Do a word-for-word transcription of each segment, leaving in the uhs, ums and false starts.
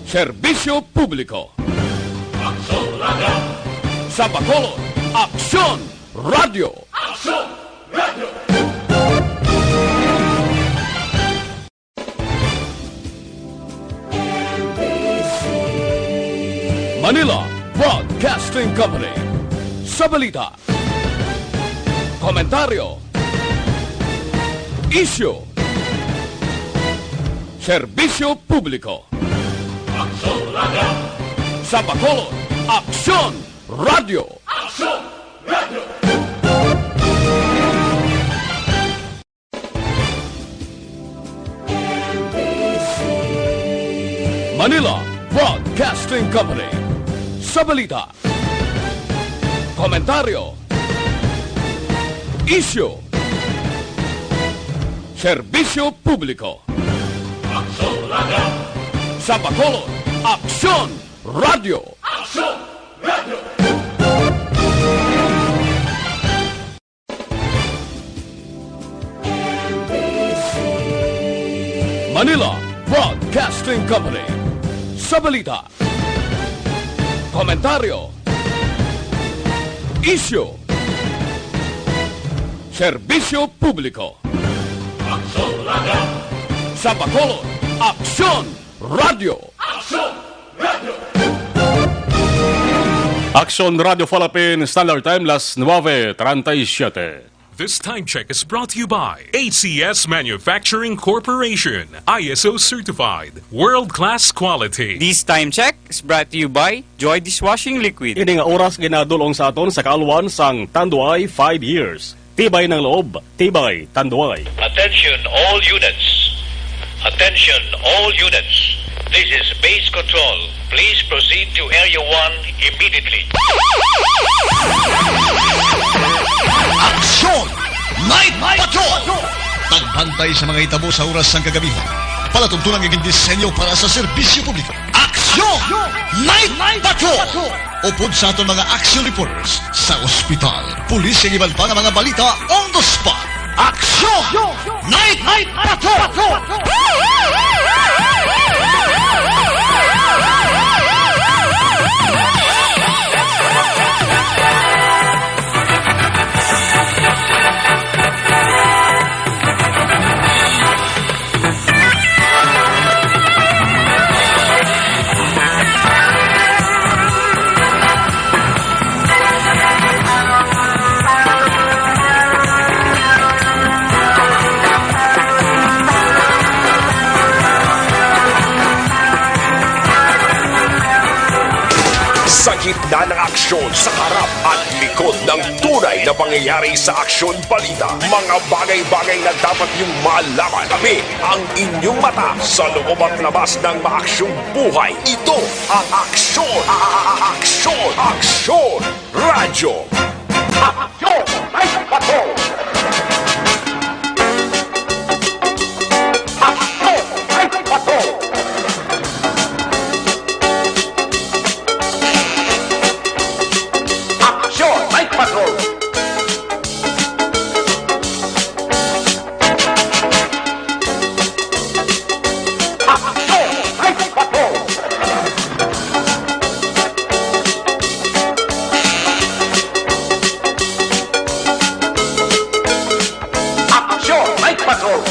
Serbisyo Publiko. Aksyon Radio. Sa Bacolod, Aksyon Radio. Aksyon Radio. Manila Broadcasting Company. Sa balita, komentaryo, isyu, serbisyo publiko. Aksyon Radio. Sa Bacolod, Aksyon Radio. Aksyon Radio. Manila Broadcasting Company. Sa balita, komentaryo, isyu, serbisyo publiko. Aksyon Radio. Sa Bacolod, Aksyon Radio. Aksyon Radio. Manila Broadcasting Company. Sa balita, komentaryo, isyu, serbisyo publiko. Aksyon Radio. Sa Bacolod, Aksyon Radio. Aksyon Radio. Aksyon Radio Philippines Standard Time, las nuebe treinta y siete. This time check is brought to you by A C S Manufacturing Corporation, I S O certified, world-class quality. This time check is brought to you by Joy Dishwashing Liquid. Ini nga oras ginadul-ong sa aton sa kaalwan sang Tanduay five years. Tibay ng loob, tibay Tanduay. Attention all units. Attention all units. This is Base Control. Please proceed to Area one immediately. Aksyon! Night Patrol! Pagbantay sa mga hitabo sa oras sang kagabihan. Palatuntunan nga gindisenyo para sa serbisyo publiko. Aksyon! Night Patrol! Upod sa aton mga action reporters sa ospital, pulis, kag iban pa nga mga balita on the spot. Aksyon! Night Patrol! Sa gitna ng aksyon, sa harap at likod ng tunay na pangyayari sa aksyon balita, mga bagay-bagay na dapat niyong malaman. Kami ang inyong mata sa loob at labas ng maaksyong buhay. Ito ang Aksyon, a-, a-, a-, Aksyon, Aksyon Radyo. Aksyon! May Patrol! Aksyon! May Patrol! Aksyon! May Patrol! Aksyon! Night Patrol! Aksyon! Night Patrol!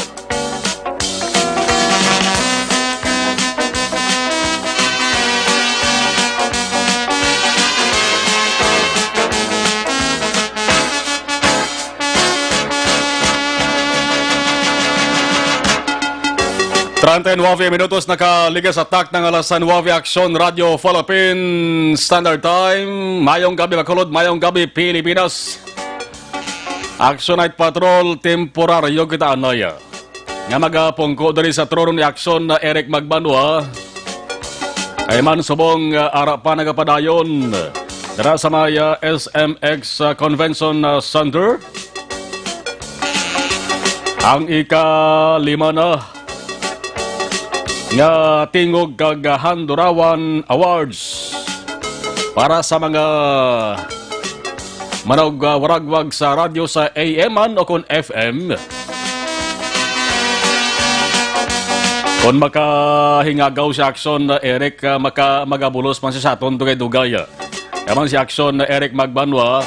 Treinta y nueve minutos nakaligas sa takna nga alas nuebe, Aksyon Radio Philippines Standard Time. Mayong gabi, Bacolod. Mayong gabi, Pilipinas. Aksyon Night Patrol, temporaryo kita anay nga magapungko diri sa trono ni Aksyon na Eric Magbanwa. Ay man subong, ah, ara pa nagapadayon dira sa may, ah, S M X, ah, Convention, ah, Center. Ang ikalima na nga Tingog kag Handurawan Awards para sa mga manugwaragwag sa radyo sa A M man o kon F M. Kung makahingagaw si Action Eric, ah, maka-, magabulos man siya sa aton dugay-dugay. Kaya man si Action Eric Magbanwa,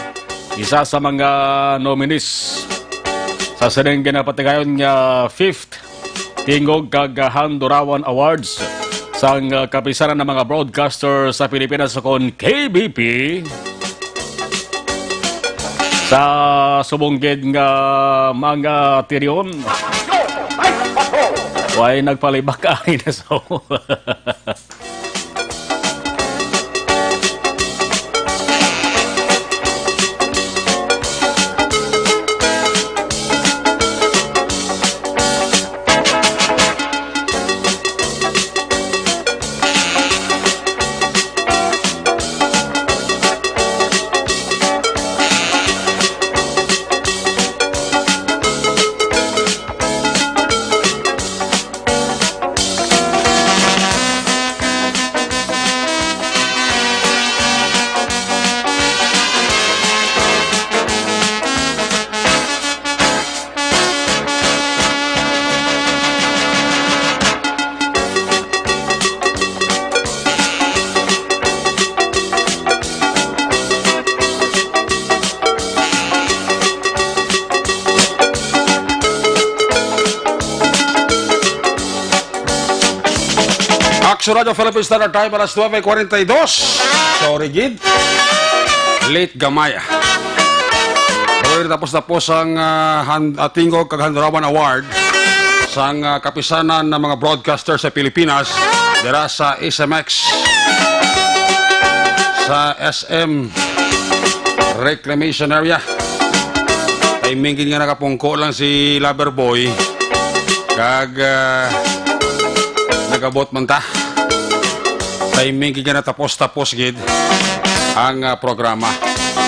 isa sa mga nominees sa sining ginapatigayon nga fifth Tingog kag Handurawan Awards sang, ah, Kapisanan ng mga Broadcaster sa Pilipinas, kon K B P. Sa subong gid nga mga tiryon, way nagpalibak ani na sa Action Radio Philippines Standard Time, alas nuebe cuarenta y dos. Sorry, gid. Late gamay, ah. Pero tapos-tapos ang, ah, han-, ah, Tingog kag Handurawan Award sang, ah, Kapisanan ng mga Broadcaster sa Pilipinas dira sa S M X, sa S M Reclamation Area. Timing gid nga nakapungko lang si Lover Boy. Kag, ah, nagabot man ta. Timing gid nga natapos-tapos gid ang, ah, programa.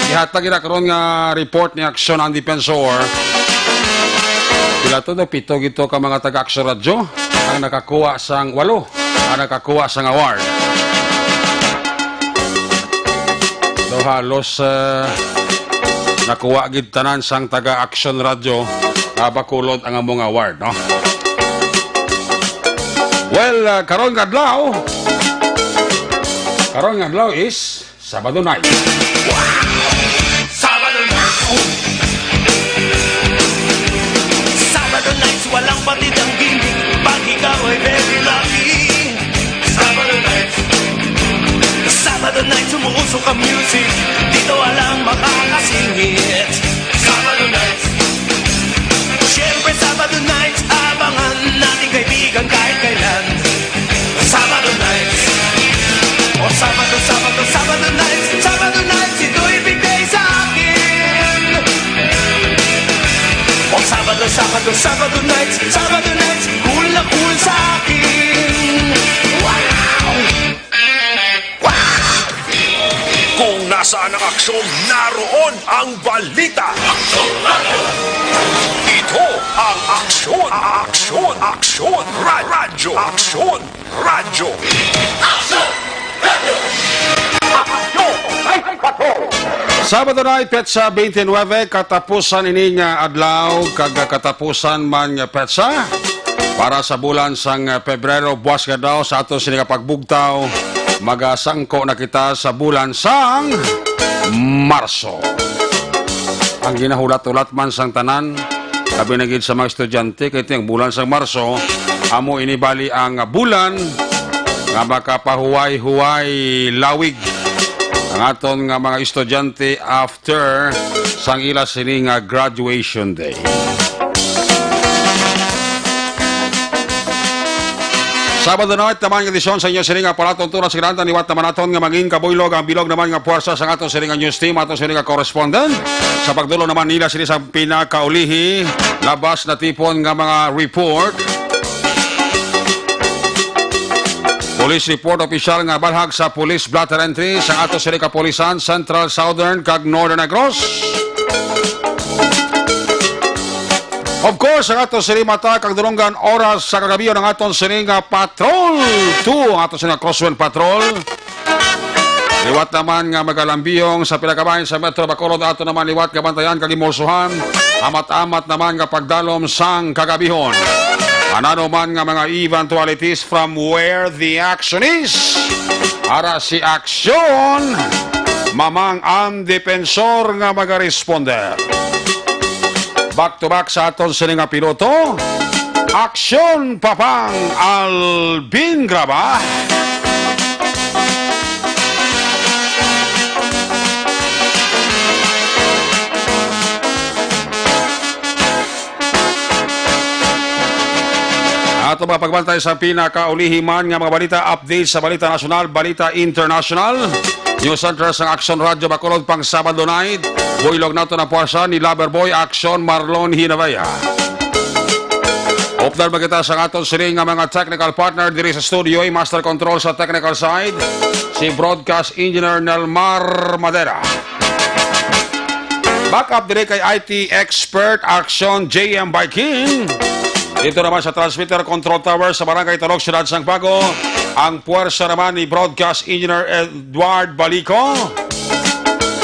Ihatag ina karon nga report ni Action ang Defensor. Pila to daw? Pito gid to ka mga taga Action Radio ang nakakuha sang, walo ang nakakuha sang award. Daw halos, ah, nakuha gid tanan sang taga Action Radio, ah, bakulod ang among award, no? Well, ah, karon nga adlaw, karon nga adlaw is Sabado night. Sabado night. Sabado nights, walang batid ang gimmick. Pag ikaw ay very lucky. Sabado nights. Sabado nights, umuusok ang music. Dito walang makakasingit. Sabado nights. Siyempre, Sabado nights, abangan natin kaibigan kahit kailan. Sabado nights. O Sabado, Sabado, Sabado nights, Sabado nights, ito'y bigay sa akin. O Sabado, Sabado, Sabado nights, Sabado nights, cool na cool sa akin. Wow! Kung nasaan ang aksyon, naroon ang balita. Ito ang Aksyon, Aksyon, Aksyon Ra-, Radyo, Aksyon Radyo. Sabado night, petsa twenty-nine, katapusan ini nga adlaw, kag katapusan man nga petsa para sa bulan sang Pebrero. Buwas nga daw sa ato sini nga pagbugtaw, magasangko na kita sa bulan sang Marso. Ang ginahulat-hulat man sang tanan, labi na gid sa mga estudyante, kay ang bulan sang Marso, amo ini bali ang bulan nga makapahuway-huway lawig ang aton nga mga estudyante after sang ila sini nga graduation day. Sabado night naman nga edisyon sa inyo sini nga palatuntunan sa kinahanglan, liwat naman naton nga mangin kabuylog, ang bilog naman nga puwersa sa aton sini nga news team, aton sini nga correspondent. Sa pagdulong naman nila sini sa pinakaulihi, labas na tipon nga mga report. Police report, opisyal nga balhag sa police blotter entry sa ato sini kapulisan, Central, Southern, kag Northern Negros. Of course, ang ato sini mata kag dulonggan oras sa kagabi, ang aton sini nga Patrol two, ang ato sini nga Crosswind Patrol. Liwat naman nga magalambiyong sa pila ka bahin sa Metro Bacolod, ato naman liwat nga bantayan kag imulsuhan. Amat-amat naman nga pagdalom sang kagabihon. Ano man nga mga eventualities from where the action is, ara si Aksyon, Mamang ang Depensor nga magaresponder. Back to back sa aton sini nga piloto, Aksyon, Papang Alvin Graba. Ato mapagbantay sa pinakaulihi man nga mga balita, update sa balita nasyonal, balita international. News Center sang Aksyon Radyo Bacolod pang Sabado night. Buylog nato na puwersa ni Lover Boy Aksyon Marlon Hinabaya. Updan ba kita sa aton sini nga mga technical partner diri sa studio, ang master control sa technical side, si broadcast engineer Nelmar Madera. Backup diri kay I T expert Aksyon J M Baikin. Dito naman sa transmitter control tower sa Barangay Talog, Siyudad sang Bago, ang puwersa naman ni broadcast engineer Edward Balico.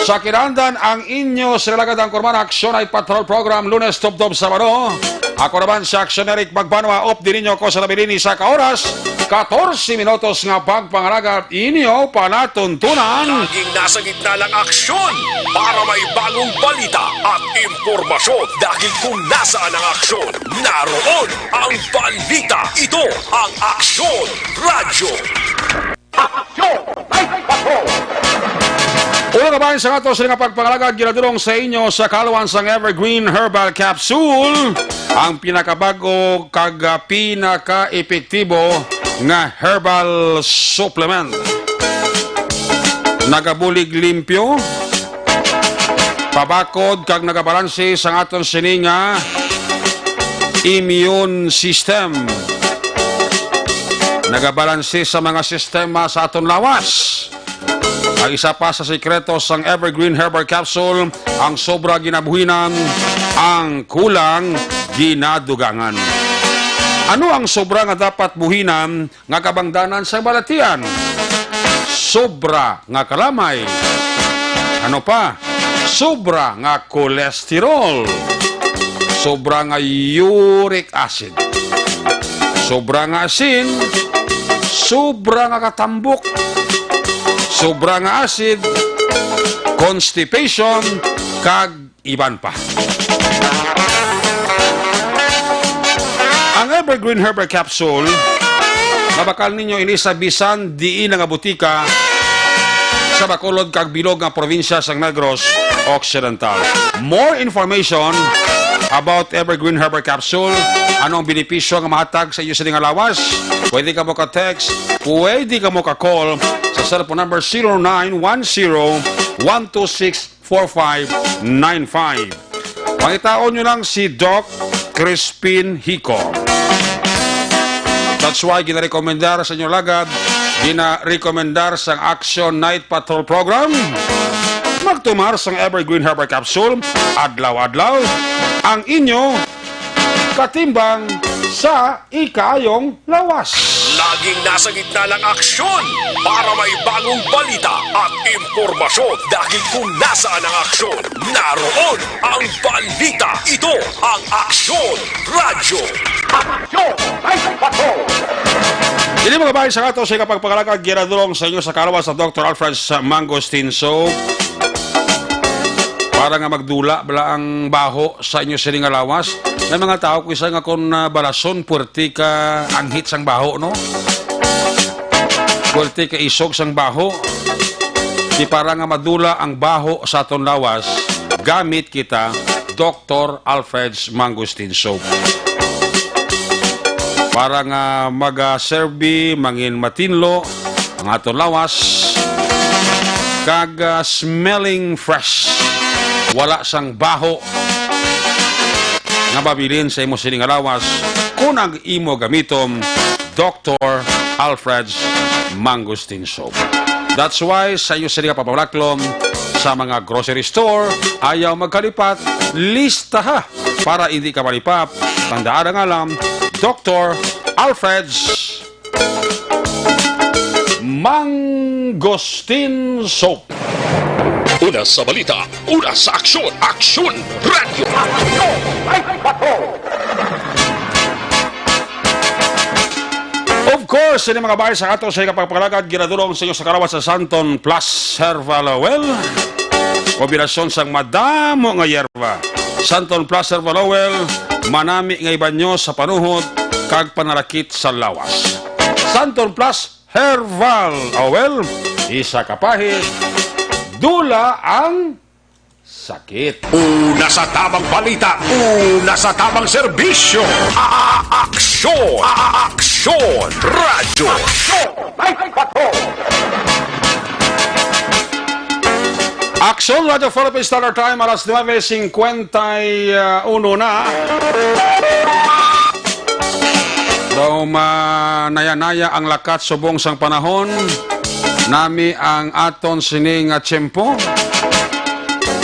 Sa kinahanglan ang inyo sila lagad ang kurman Aksyon Night Patrol Program, Lunes tubtob Sabado. Ako naman si Aksyon Eric Magbanwa, updi ninyo ko sa nabilin ni sa ka oras, katorse minutos nga pagpangalagad inyo palatuntunan. Laging nasa gitna ng aksyon para may bagong balita at impormasyon. Dahil kung nasaan ang aksyon, naroon ang balita. Ito ang Aksyon Radyo. Aksyon! Live Patrol! Una ka bahin sa ato sini nga pagpangalagad, ginadulong sa inyo sa kaluan sang Evergreen Herbal Capsule, ang pinakabago kag, ah, pinaka-epektibo nga herbal supplement. Nagabulig limpyo, pabakod kag nagabalanse sang aton sini nga immune system. Nagabalanse sa mga sistema sa aton lawas. Ang isa pa sa sikreto sang Evergreen Herbal Capsule, ang sobra ginabuhinan, ang kulang ginadugangan. Ano ang sobra nga dapat buhinan nga kabangdanan sa balatian? Sobra nga kalamay. Ano pa? Sobra nga cholesterol. Sobra nga uric acid. Sobra nga asin. Sobra nga katambok. Sobra nga acid. Constipation. Kag iban pa. Ang Evergreen Herbal Capsule, mabakal ninyo ini sa bisan diin nga butika sa Bacolod kag bilog nga probinsya sang Negros Occidental. More information about Evergreen Herbal Capsule, ano ang benepisyo nga mahatag sa inyo sini nga lawas, pwede kamo ka-text, pwede kamo ka-call sa cellphone number zero nine one zero, one two six, four five nine five. Pangitaon nyo lang si Doc Crispin Hico. That's why ginarekomendar sa inyo lagad, ginarekomendar sang Action Night Patrol Program. Magtumar sang Evergreen Herbal Capsule adlaw-adlaw, ang inyo katimbang sa ikaayong lawas. Laging nasa gitna ng aksyon para may bagong balita at impormasyon. Dahil kung nasaan ang aksyon, naroon ang balita. Ito ang Aksyon Radyo. Aksyon! Live Patrol! Ini mga bahay sa ato sa ikapagpangalagad, ginadulong sa inyo sa kalawas sa Doctor Alfred sa Mangosteen Soap. Para nga magdula bala ang baho sa inyo sini nga lawas. May mga tao ko isa nga kung, ah, balason, puwerte ka anghit sang baho, no? Puwerte ka isog sang baho. Di para nga madula ang baho sa aton lawas, gamit kita Doctor Alfred's Mangosteen Soap. Para nga mag-, ah, serbi, mangin matinlo ang aton lawas, kag, ah, smelling fresh. Wala sang baho nga mabilin sa imo sini nga lawas kung ang imo gamiton Doctor Alfred's Mangosteen Soap. That's why sa iyo sini nga pamalaklom sa mga grocery store, ayaw magkalipat, listaha para hindi ka malipap. Tandaan ang alam, Doctor Alfred's Mangosteen Soap. Una sa balita, una sa aksyon, Aksyon Radyo. Aksyon! Live Patrol! course, ini mga bahay sa ato sa ikapagpalagad, ginadulong sa inyo sa kalawas sa Santon Plus Herbal Oil. Kombinasyon sang madamo nga yerba. Santon Plus Herbal Oil, manami nga ibanyo sa panuhot kag panalakit sa lawas. Santon Plus Herbal Oil, isa ka pahid, dula ang sakit. Una sa tamang balita, una sa tamang serbisyo. A-, a-, aksyon, a-, a-, aksyon, radyo. Aksyon, Radyo Philippine Standard Time, alas nuebe cincuenta y uno na. Daw manaya-naya ang lakat subong sang panahon, nami ang aton sini nga tiyempo.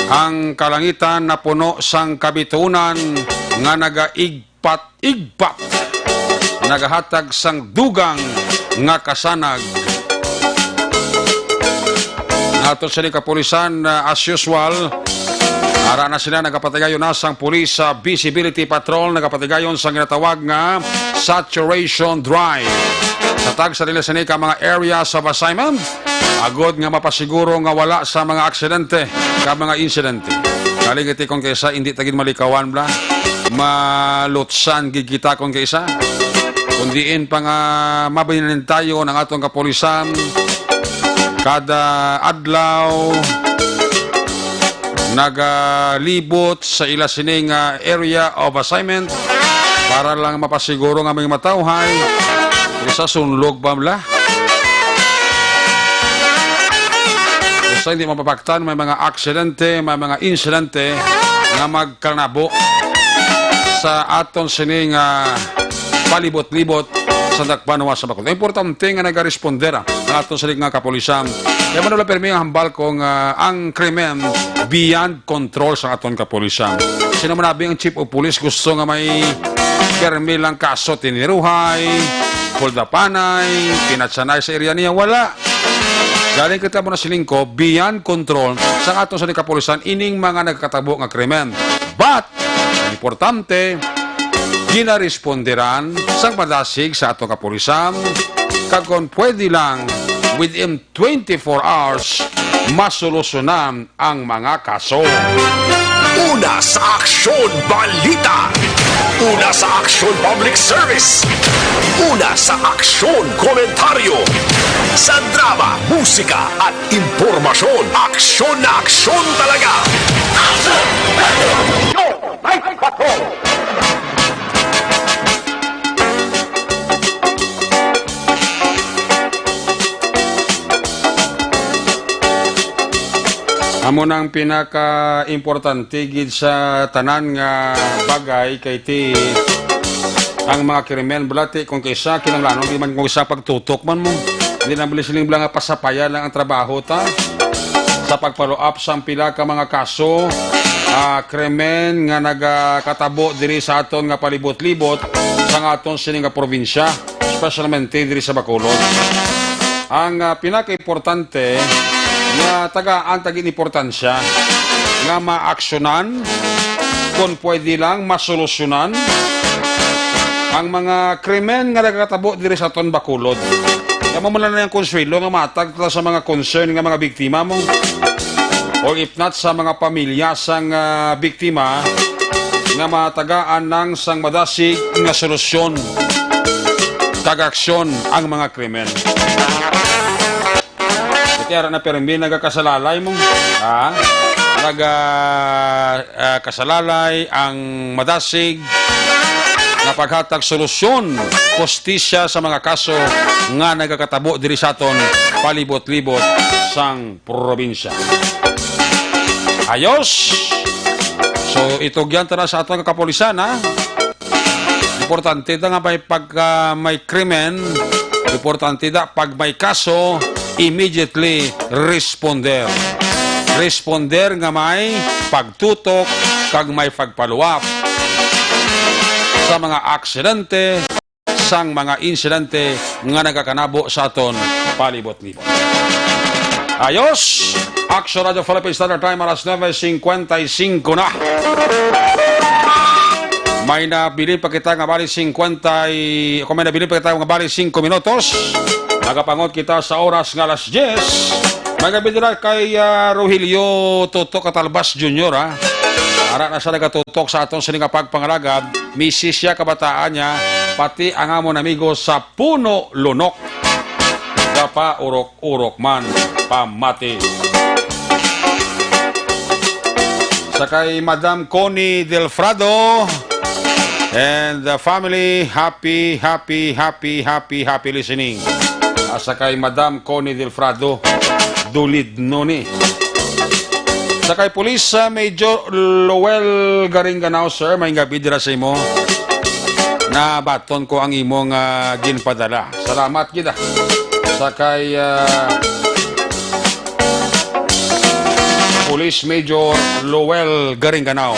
Ang kalangitan napuno sang kabitunan nga nagaigpat-igpat, nagahatag sang dugang nga kasanag. Ato sini kapulisan, uh, as usual, ara na sila, nagapatigayon na sang Police, uh, Visibility Patrol, nagapatigayon sang ginatawag nga saturation drive. Sa tag sa nila sini ka mga areas of assignment, agod nga mapasiguro nga wala sa mga aksidente ka mga insidente. Kaling iti kung kaysa, hindi tagin malikawan bla, malutsan gid kita kung kaysa. Kung diin pa nga mabinalintayon ang atong kapulisan, kada adlaw nagalibot sa ila sining, ah, area of assignment para lang mapasiguro nga may matawhay. Isa sunlog pa bla. Isa hindi mapapaktan, may mga aksidente, may mga insidente nga magkanabo sa aton sining, ah, palibot-libot sa dakbanwa sa Bacolod. Importante nga nagaresponder, ah, ang aton sining nga kapulisan. Kaya man wala permi ang hambal kung, ah, ang krimen beyond control sa aton kapulisan. Sino man abi ang chief of police gusto nga may permi lang kaso, tiniruhay, holdapanay, pinatsanay sa area niya? Wala. Galing kita mo na siling ko, beyond control sa aton sa kapulisan ining mga nagkatabo nga krimen. But, ang importante, ginaresponderan sang padasig sa ato kapulisan, kag kon pwede lang, within twenty-four hours, masolusyonan ang mga kaso. Una sa Aksyon Balita. Una sa Aksyon Public Service. Una sa Aksyon Komentaryo. Sa drama, musika, at impormasyon, aksyon na aksyon talaga. Aksyon! Aksyon! Night Patrol! Amo nang pinaka-importante gid sa tanan nga bagay kay ti ang mga krimen, bulati, kung kaysa kinahanglanon di man kung isa pagtutok man mo. Hindi na bali siling bala nga pasapayan lang ang trabaho ta sa pag-follow up sa pila ka mga kaso, ah, krimen nga nagakatabo diri sa aton nga palibot-libot sa aton sini nga probinsya, especialmente diri sa Bacolod. Ang, ah, pinakaimportante nga tagaan ta gid importansya nga maaksyonan, kung pwede lang, masolusyonan ang mga krimen nga nagakatabo diri sa aton Bacolod. Kaya mo man lang ang konsuelo nga matag ta sa mga concern nga mga biktima mo, or if not, sa mga pamilya sang, ah, biktima, nga matagaan nang sang madasig nga solusyon kag aksyon ang mga krimen. Iti ara na permi nagakasalalay mo. Ha? Naga, ah, kasalalay ang madasig nga paghatag solusyon, hustisya sa mga kaso nga nagakatabo diri sa aton palibot-libot sang probinsya. Ayos! So, itugyan ta na sa aton nga kapulisan, ha? Importante ta nga may pagka may krimen, importante ta pag may kaso, immediately responder. Responder nga may pagtutok kag may pagpaluwap sa mga aksidente, sang mga insidente nga nagakanabo sa aton palibot-libot. Ayos! Aksyon Radyo Philippine Standard Time, alas nuebe cincuenta y cinco na. May nabilin pa kita nga bali singkwenta y-, kung may nabilin pa kita nga bali singko minutos, nagapangot kita sa oras nga alas diyes. May gabi dira kay, ah, Rogelio Toto Catalbas Junior, ha. Ara na siya nagatutok sa aton sini nga pagpangalagad. Misis siya, kabataan niya, pati ang amon amigo sa Puno Lunok. Gapaurok-urok man, pamati. Sa kay Madam Connie Delfrado and the family, happy, happy, happy, happy, happy listening. Ah, sa kay Madam Connie Delfrado, dulid no ni. Sa kay Police, ah, Major Lowell Garingganao, sir, may gabi dira sa imo. Nabaton ko ang imong, ah, ginpadala. Salamat gid, ah. Sa kay, ah, Police Major Lowell Garingganao,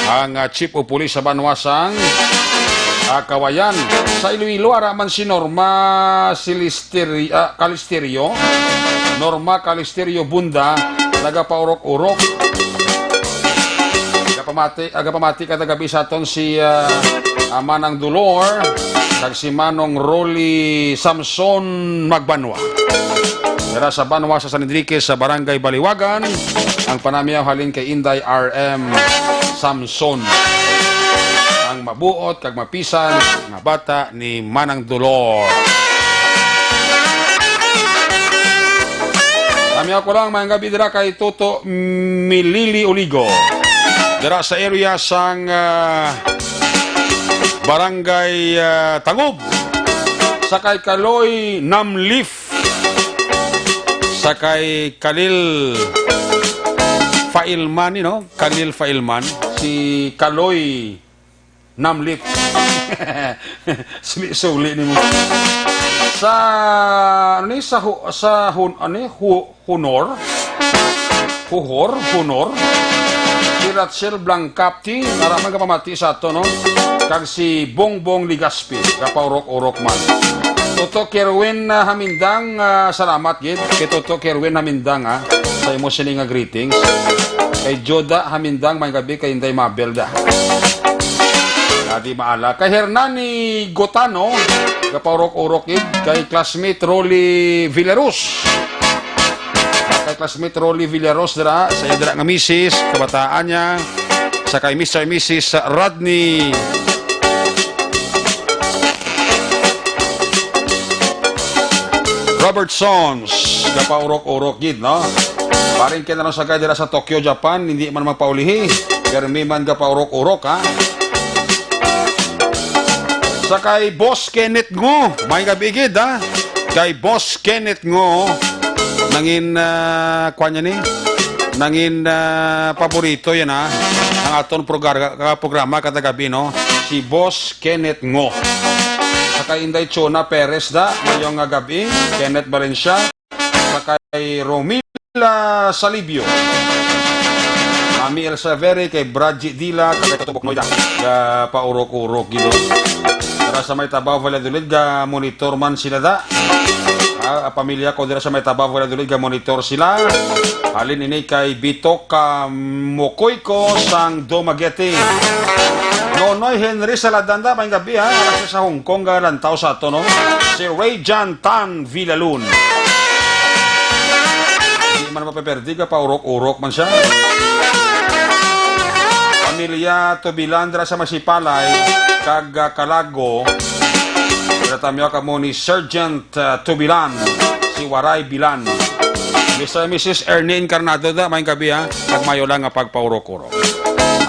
ang, ah, Chief of Police sa banwa sang, ah, Kawayan. Sa Iloilo, ara man si Norma Celesteri-, ah, Calisterio. Norma Calisterio Bunda, nagapaurok-urok. Nagapamati, nagapamati kada gabi sa aton si, ah, ah, Manang Dolor, kag si Manong Rolly Samson Magbanwa. Dira sa banwa sa San Enriquez, sa Barangay Baliwagan, ang panamiyaw halin kay Inday R M Samson, ang mabuot kag mapisan nga bata ni Manang Dolor. Namiyaw ko lang, may gabi dira kay Toto Milili Oligo. Dira sa area sang, ah, Barangay, ah, Tangub. Sa kay Kaloy Namlif. Sa kay Khalil Failman, you know? Khalil Failman. Si Kaloy Namlif. Suli-suli nimo. Sa, ano ni, sa hu-, sa hun-, ano ni, hu-, Hunor? Huhor? Hunor? Si Rachel Blancapti, naraman ka pamati sa ato, no? Kag si Bongbong Ligaspi, kapaurok-urok man. Toto Kerwin, ah, Hamindang, ah, salamat gid kay Toto Kerwin Hamindang, ah, sa imo sini nga greetings. Kay Joda Hamindang, may gabi kay Inday Mabel da. Ah, di maala. Kay Hernani Gotano, kapaurok-urok gid. Kay classmate Rolly Villaros. Kay classmate Rolly Villaros dira, sa iya dira nga misis, kabataan niya, sa kay Mister and Missus Rodney Robertsons, gapaurok-urok gid, no? Paring kay na lang sa kay dira sa Tokyo, Japan, hindi man magpaulihi. Permi man gapaurok-urok, ha? Sa kay Boss Kenneth Ngo, may gabi gid, ha? Kay Boss Kenneth Ngo, nangin, ah, kwan niya ni? Nangin, ah, paborito yan, ha? Ang aton progar-, ah, programa kada gabi, no? Si Boss Kenneth Ngo. Sa kay Inday Chona Perez da, ngayong nga gabi, Kenneth Valencia. Sa kay Romila Salibio. Mami Elsa Vere, kay Bradji Dila, kag kay Toto Buknoy da. Gapaurok-urok gid, oh. Dira sa may Tabaw, Valladolid, ga monitor man sila da. Ah, pamilya ko dira sa may Tabaw, Valladolid, ga monitor sila. Halin ini kay Bitoka Mokoyko sang Dumaguete. Nonoy Henry Saladanda, may gabi, ha. Ara siya sa Hong Kong, ga lantaw sa ato, no? Si Ray John Tan Villalun. Di man mapaperdi, gapaurok-urok man siya. Pamilya Tubilan dira sa Masipalay, kag, ah, Calago. Dira tamyo kamo ni Sergeant, ah, Tubilan, si Waray Bilan. Mister and Missus Ernie Encarnado da, may gabi, ha. Kag mayo lang nga pagpaurok-urok.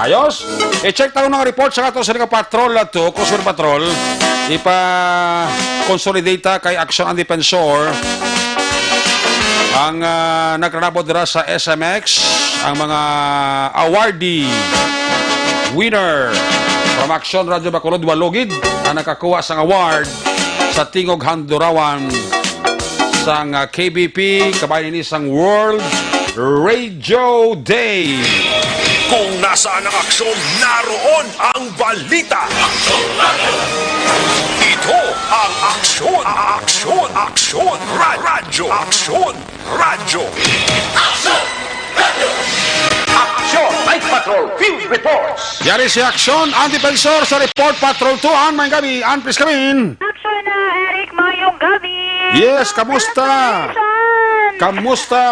Ayos? I-check tayo ng report sa ato sa nga patrol na to, Coast Guard Patrol. Ipa-consolidate ta kay Action and Defensor ang, ah, nagranabot dira sa S M X, ang mga awardee winner from Action Radio Bacolod, walo gid ang nakakuha sang award sa Tingog Handurawan sang, ah, K B P, kabahin ini sang World Radio Day. Kung nasaan ang aksyon, naroon ang balita. Ito ang Aksyon, Aksyon, Aksyon Ra-, Radyo, Aksyon Radyo. Aksyon! Aksyon! Ay, patro! Field Reports. Yari si Aksyon, ang defensor sa Report Patrol two, an may gabi, an Priskamin. Aksyon na, Eric, mayong gabi. Yes, kamusta? Congratulations. Kamusta?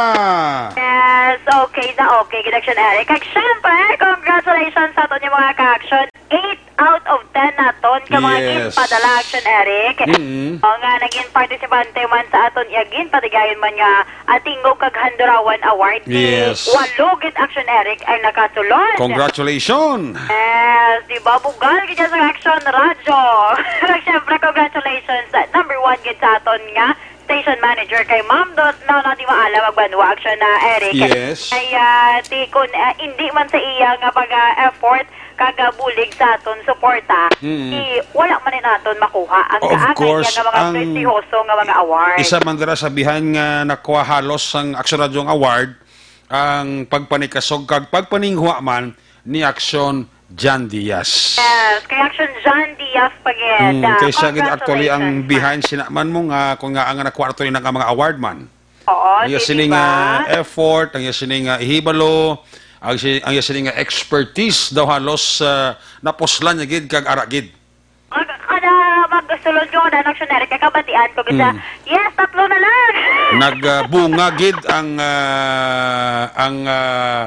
Yes, okay na okay, gid, Aksyon Eric. Kag syempre, congratulations sa aton yung mga ka-action. Eight out of ten naton ka mga Yes. ginpadala, Aksyon Eric. Mm. O nga, naging partisipante man sa aton iya ginpatigayon man nga Atingog kag Handurawan Award. Yes. Walo gid, Aksyon Eric, ang nakasulod. Congratulations! Yes, di ba? Bugal gid sa Aksyon Radyo. Siyempre, congratulations sa number one gid sa aton nga station manager kay Ma'am Dos, na, na di maala magbanwa, Aksyon na, Eric. Yes. Kaya, ti, kun, ah, hindi man sa iya nga pag-effort, kag, ah, bulig sa aton suporta, Mm. i-, wala man ni naton makuha ang Of kaangay course, niya nga mga ang prestihoso nga mga award. isa man dira sa bihan nga nakuha halos ang Aksyon Radyo nga award, ang pagpanikasog kag pagpaninghwa man ni Aksyon Jan Diaz. Yes, kay Aksyon Jan Diaz pa gid. Mm, Ah, kay siya gid actually ang congratulations, ma'am. behind sina man mo nga kung nga ang nakuha to ina nga mga award man. Oo, Ang iya di sini ba? nga effort, ang iya sini nga ihibalo, ang si-, ang iya sini nga expertise daw halos, ah, napuslan niya gid kag ara gid. Ag-, kada magsulod ko na Aksyon Eric, kabatian ko gid sa, Mm. "Yes, tatlo na lang." Nag, ah, bunga gid ang, ah, ang, ah,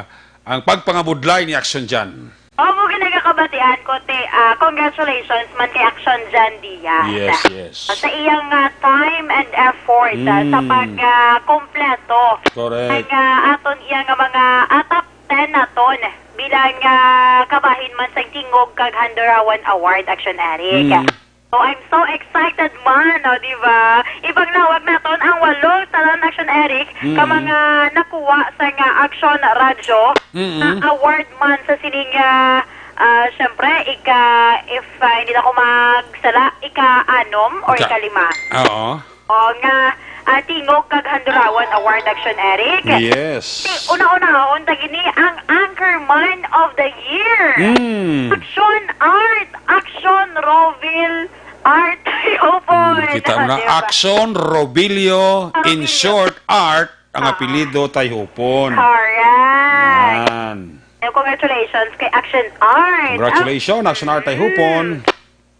ang pagpangabudlay ni Aksyon Jan. Opo, ginagakabatian ko, te, ah, congratulations man kay Aksyon Jan Diaz. Yes, yes. Sa iyang, ah, time and effort, ah, sa Mm. pag, ah, kompleto. Correct. Ang, ah, aton iya nga mga, ah, top ten naton bilang, ah, kabahin man sa Tingog kag Handurawan Award, Aksyon Eric. Mm. Oh, I'm so excited man, oh, di ba? Ipanglawag naton ang walo sa Land Action Eric ka Mm. mga nakuha sa nga Action Radyo Mm. na award man sa sining, ah, ah, syempre, ika, if, ah, hindi na ako magsala, ika-anom or Ika-, ikalima. Oo. Oh, nga, ah, Tingog kag Handurawan Award, Action Eric. Yes. Ti, una-unahon ta gini ang Anchorman of the Year. Mm. Action Art, Action Roville Art Tayhupon. Mm, kita mo na, Diba? Action Robilio, in Robilio. short, Art, ang Ah. apelyido Tayhupon. Correct. Yan. Eh, congratulations kay Action Art. Congratulations, Action Art Tayhupon. Mm.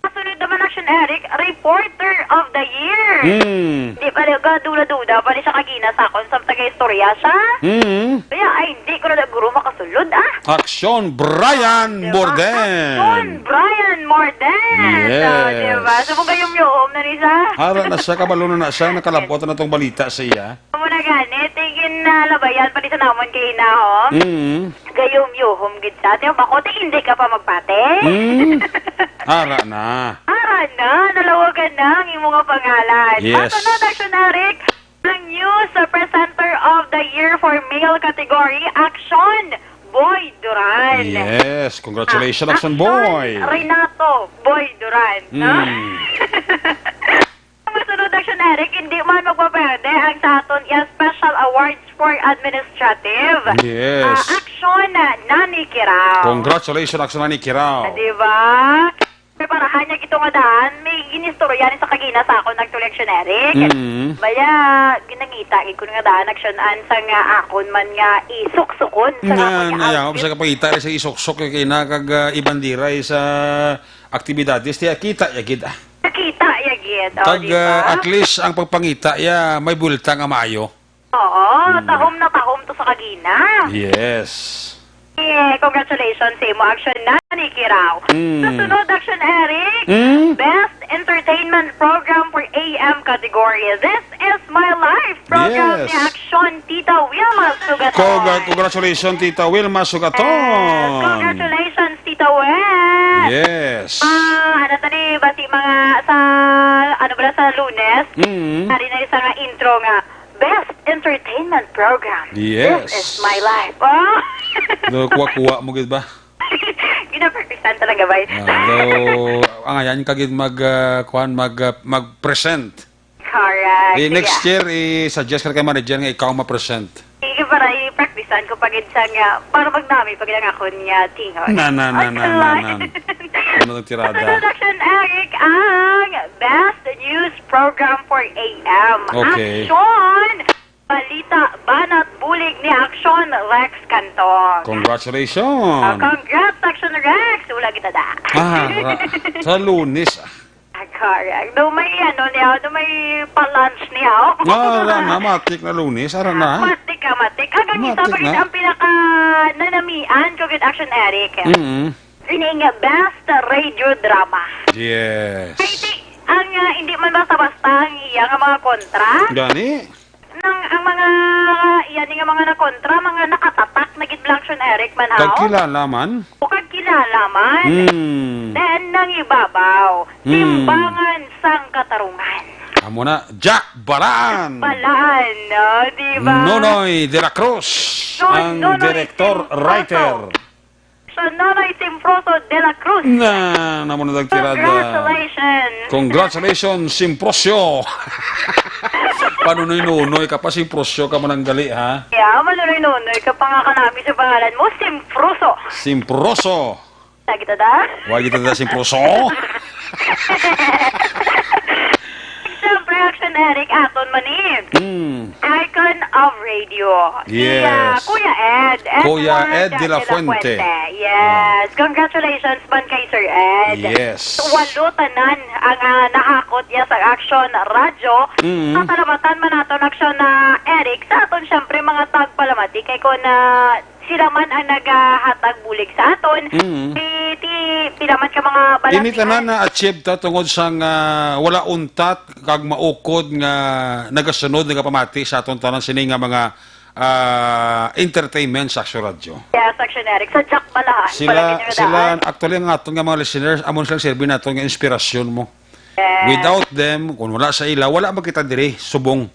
Kasunod naman, Action Eric, Reporter of the Year. Mm. Di pa rin ka, duda-duda pa rin siya kagina sa akon, sa taga-istorya siya. Mm. Kaya, ay, hindi ko na guro makasulod, ah. Action, Brian Diba? Morden. Action, Brian Morden. Yes. Ah, diba? So, kung kayong yuhom na ni siya. Hara na siya, kabalo na na siya, nakalabot na tong balita sa iya. Amo na gani, tigin na labayan pa di sa namon kay ina, oh. Mm. Gayom yuhom gid sa. Tiyo ba ko, ti hindi ka pa magpate? Mm. Ara na. Ara na, nalawagan na ang imo nga pangalan. Yes. Masunod, Action Eric, ang news sa presenter of the year for male category, Action Boy Duran. Yes, congratulations, Ah, Action Action Boy. Renato Boy Duran, no? Mm. Ang masunod, Action Eric, hindi man magpaperde ang sa aton iya Special Awards for Administrative. Yes. Ah, Action, ah, Nani Kirao. Congratulations, Action Nani Kirao. Ah, di ba? Preparahan niya gito nga daan, may ginistorya ni sa kagina sa akon nagtuloy, Action Eric. Mm. Baya, ginangita gid ko nga daan, Action, an sa nga akon man nga isuksukon sa Nga, akon nga na, yaw, outfit. Sa kapangita, sa isuksok, kay na kag, ah, ibandiray sa aktibidades, tiya kita, ya gid, ah. Nakita ya gid, oh, Kag, di ba? ah, at least ang pagpangita ya may buwelta nga maayo. Oo, Mm. tahom na tahom to sa kagina. Yes. Eh, congratulations sa imo, Action Nani Kirao. Mm. Sa sunod, Action Eric, Mm. Best Entertainment Program for A M category. This is My Life program Yes. ni Action Tita Wilma Sugaton. Congra-, congratulations, Tita Wilma Sugaton. Yes, congratulations, Tita Wel. Yes. Ah, ano tani, basi mga sa, ano ba, sa Lunes? Mm. Hari na isa nga intro nga, Best Entertainment Program. Yes. This is My Life. Oh. Do, kuha-kuha mo gid ba? Ginapracticean talaga ba? Ah, do, ang ayan ka gid mag, ah, kuan, mag, ah, mag-present. Correct. Di, next Yeah. year, i-suggest ka kay manager nga ikaw ma-present. Sige, para i-practicean ko pa gid siya nga, para magnami pa gid ang akon nga tingog. Na, na, na, na, na, na. Excellent. Ano ang tirada? Sa production, Eric, ang best news program for A M. Okay. Action! Balita, banat, bulig ni Action, Rex Can-, Congratulations. Ah, congrats, Action Rex. Wala kita da. Ah, ra-, sa Lunes. Ah, correct. Do may, ano niya, do may pa-lunch niya, oh. Ah, wala na, matik na Lunes, ara na. Matik ka, matik. Hanggang isa Matik pa gid na. ang pinaka nanamian ko gid, Action Eric. Mm. Sining best radio drama. Yes. Kay di, ang, ah, hindi man basta-basta ang iya nga mga kontra. Gani? Nang ang mga, yan nga mga nakontra, mga nakatatak na gid lang, Action Eric, man, Kag haw? kilala man. O kag kilala man. Hmm. Then, nangibabaw, Hmm. timbangan sang katarungan. Amo na, Jack Balaan. Balaan, no? Di ba? Nonoy de la Cruz, So, ang Nonoy director, Simproso. writer. Sa Nonoy Simproso de la Cruz. Na, namo na nagtirada. Congratulations. Congratulations, Simprosyo. Panunoy-nunoy ka pa, Simprosyo ka mananggali, ha? Yeah, manunoy-nunoy ka pa nga kanami sa pangalan mo, Simproso. Simproso. Lagi ta da? Why kita da Simproso? Siyempre, Action Eric, aton man ni. Mm. Icon of Radio. Si, ah, Yes. Kuya Ed. Kuya Edward Ed de la de la Fuente. Fuente. Yes. Ah. Congratulations man kay Sir Ed. Yes. Walo tanan ang, ah, nahakot niya sa Action Radio. Mm. Pasalamatan man naton, Action, ah, Eric, sa aton, siyempre, mga tagpalamati. Kay kung, ah, sila man ang nagahatag bulig sa aton. Mm. Ti, ti, pila man ka mga balas Ini ni tanan Ed. na-achieve ta tungod sang, ah, wala untat kag maukod nga nagasunod, nagapamati sa aton tanan sini nga mga, ah, entertainment sa Action Radio. Yes, Action Eric. Sa Jack Balahan, Sila, palagi nyo sila, daan. actually, ang aton nga mga listeners, amo silang serbi naton nga inspirasyon mo. Yes. Without them, kung wala sa ila, wala man kita diri, subong.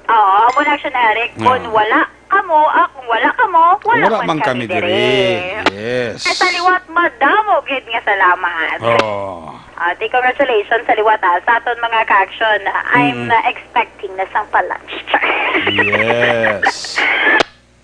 Oo, amo na, Action Eric. Kung Ah. wala kamo, ah, kung wala kamo, wala Wala man man kami kami diri. diri. Yes. Kay sa liwat, madamo gid nga salamat. Oh. Ah, ti, congratulations sa liwat, ah, sa aton mga ka-action. I'm, Mm. uh, expecting na sang pa-lunch. Yes.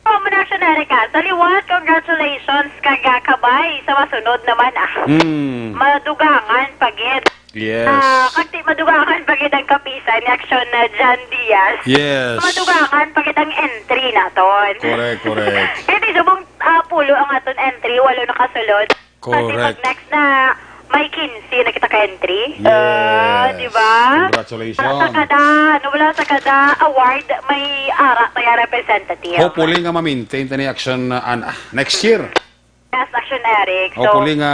Oh, amo na, Action Eric, ah. Sa liwat, congratulations kag, ah, kabay sa masunod naman, ah. Mm. Madugangan pa gid. Yes. Ah, kag ti madugangan pa gid ang kapisan ni Action na John Diaz. Yes. Madugangan pa gid ang entry naton. Correct, correct. Kay di subong, ah, pulo ang aton entry, walo nakasulod. Kasi pag Correct. next na, may quince na kita ka entry. Yes. Ah, di ba? Congratulations. Sa kada, ano, wala, sa kada award, may ara tayo representative. Hopefully nga ma-maintain ta ni Action, uh, an-, ah, next year. Yes, Action Eric. So, Hopefully nga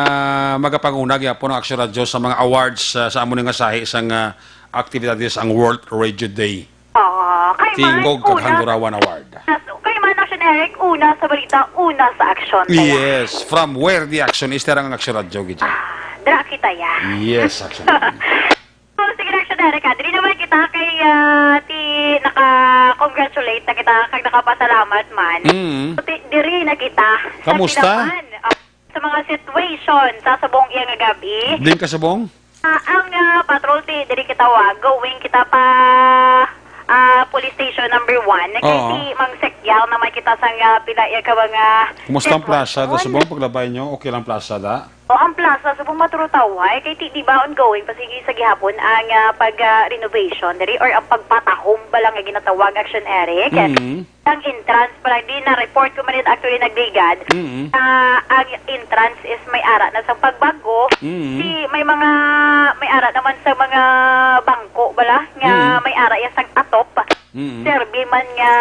magapanguna gyapon ang Action Radio sa mga awards, uh, sa amo ni nga sahi sang, uh, aktibidades ang World Radio Day. Oo, kay Tingog man, kag una, Handurawan Award. Yes, kay man, Action Eric, una sa balita, una sa aksyon, kaya. Yes, from where the action is, terang ang Action Radio, gid. Ah, dra kita, ya. Yes, Action Radio. So, sige, Action Eric, ah, diri naman kita kay, ah, ti, naka-congratulate na kita, kag nakapasalamat man. Mm. So, ti, diri na kita sa Kamusta? pinapan, ah, sa mga situation sa subong iya nga gabi. Din ka subong? Ah, ang, ah, patrol ti diri kita wa, going kita pa, ah, police station number one. Kay Oo. si Mang Sekyal naman kita sa nga pila iya ka mga Kumusta ang plaza? Da network. Subong paglabay nyo, okay lang plaza, da? O, ang plaza, subong maturutaway. Kay ti, di ba, ongoing pa sige sa gihapon ang, ah, pag, ah, renovation diri or ang pagpatahom ba lang nga ginatawag, Action Eric? Mm. Ang entrance pa lang, di na-report ko man it actually nagligad. Mm. Ah, ang entrance is may ara na sang pagbago. Mm. Si, may mga, may ara naman sa mga bangko bala nga Mm. may ara ya sang atop. Mm. Serbi man nga,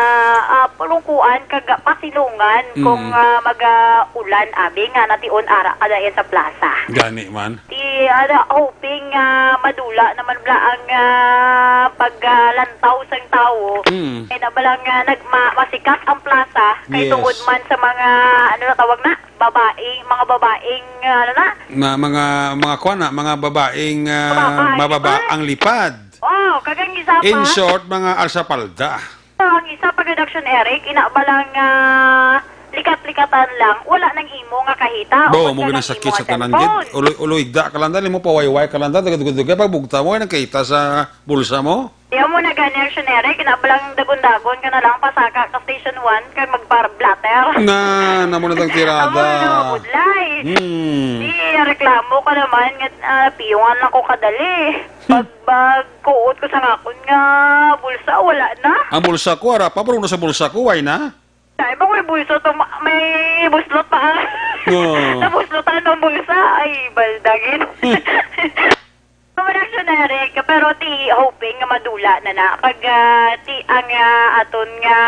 ah, palungkuan kag pasilungan kung, Mm. ah, mag-, ah, ulan, abi, nga nation ara ka dayon sa plaza. Gani man. Ti, ada, hoping nga madula naman bala ang, ah, paglantaw sang tawo. Mm. Kay na bala nga nag-, ma-, masikat ang plaza, kay Yes. tungod man sa mga, ano na tawag na, babaeng, mga babaeng, ah, ano na? Ma-, mga, mga kwan na, mga babaeng, ah, Babae, mababa ah. ang lipad. Oh, kag ang isa pa. In short, mga alsapalda. Ang isa pa gid, Action Eric, ina ba lang, ah, likat-likatan lang, wala nang imo nga kahita. Bo, o mo kung ginasakit imo sa nga tanan, gid. cellphone. Uloy-, uloy, da ka lang, dali mo, pawayway ka lang, da, dugay-dugay, pagbugta mo, ay nagkahita sa bulsa mo? Di mo na gani, Action Eric, ina ba lang dagon-dagon ka na lang, pasaka ka station one, kag magpar-blatter. Na, namo na tang tirada. Amo na budlay. Hmm. Di, reklamo ka naman, nga, ah, piyungan lang ko kadali. Hmm. Pag, pag kuot ko sa ngakon nga bulsa, wala na. Ang bulsa ko, ara pa, pero sa bulsa ko, why na? Ay, ba may bulsa to, ma-, may buslot pa. Oo. Nabuslotan ang bulsa. Ay, baldagin. Mga reactionary, pero ti hoping nga madula na na. Pag, ah, ti ang, ah, aton nga,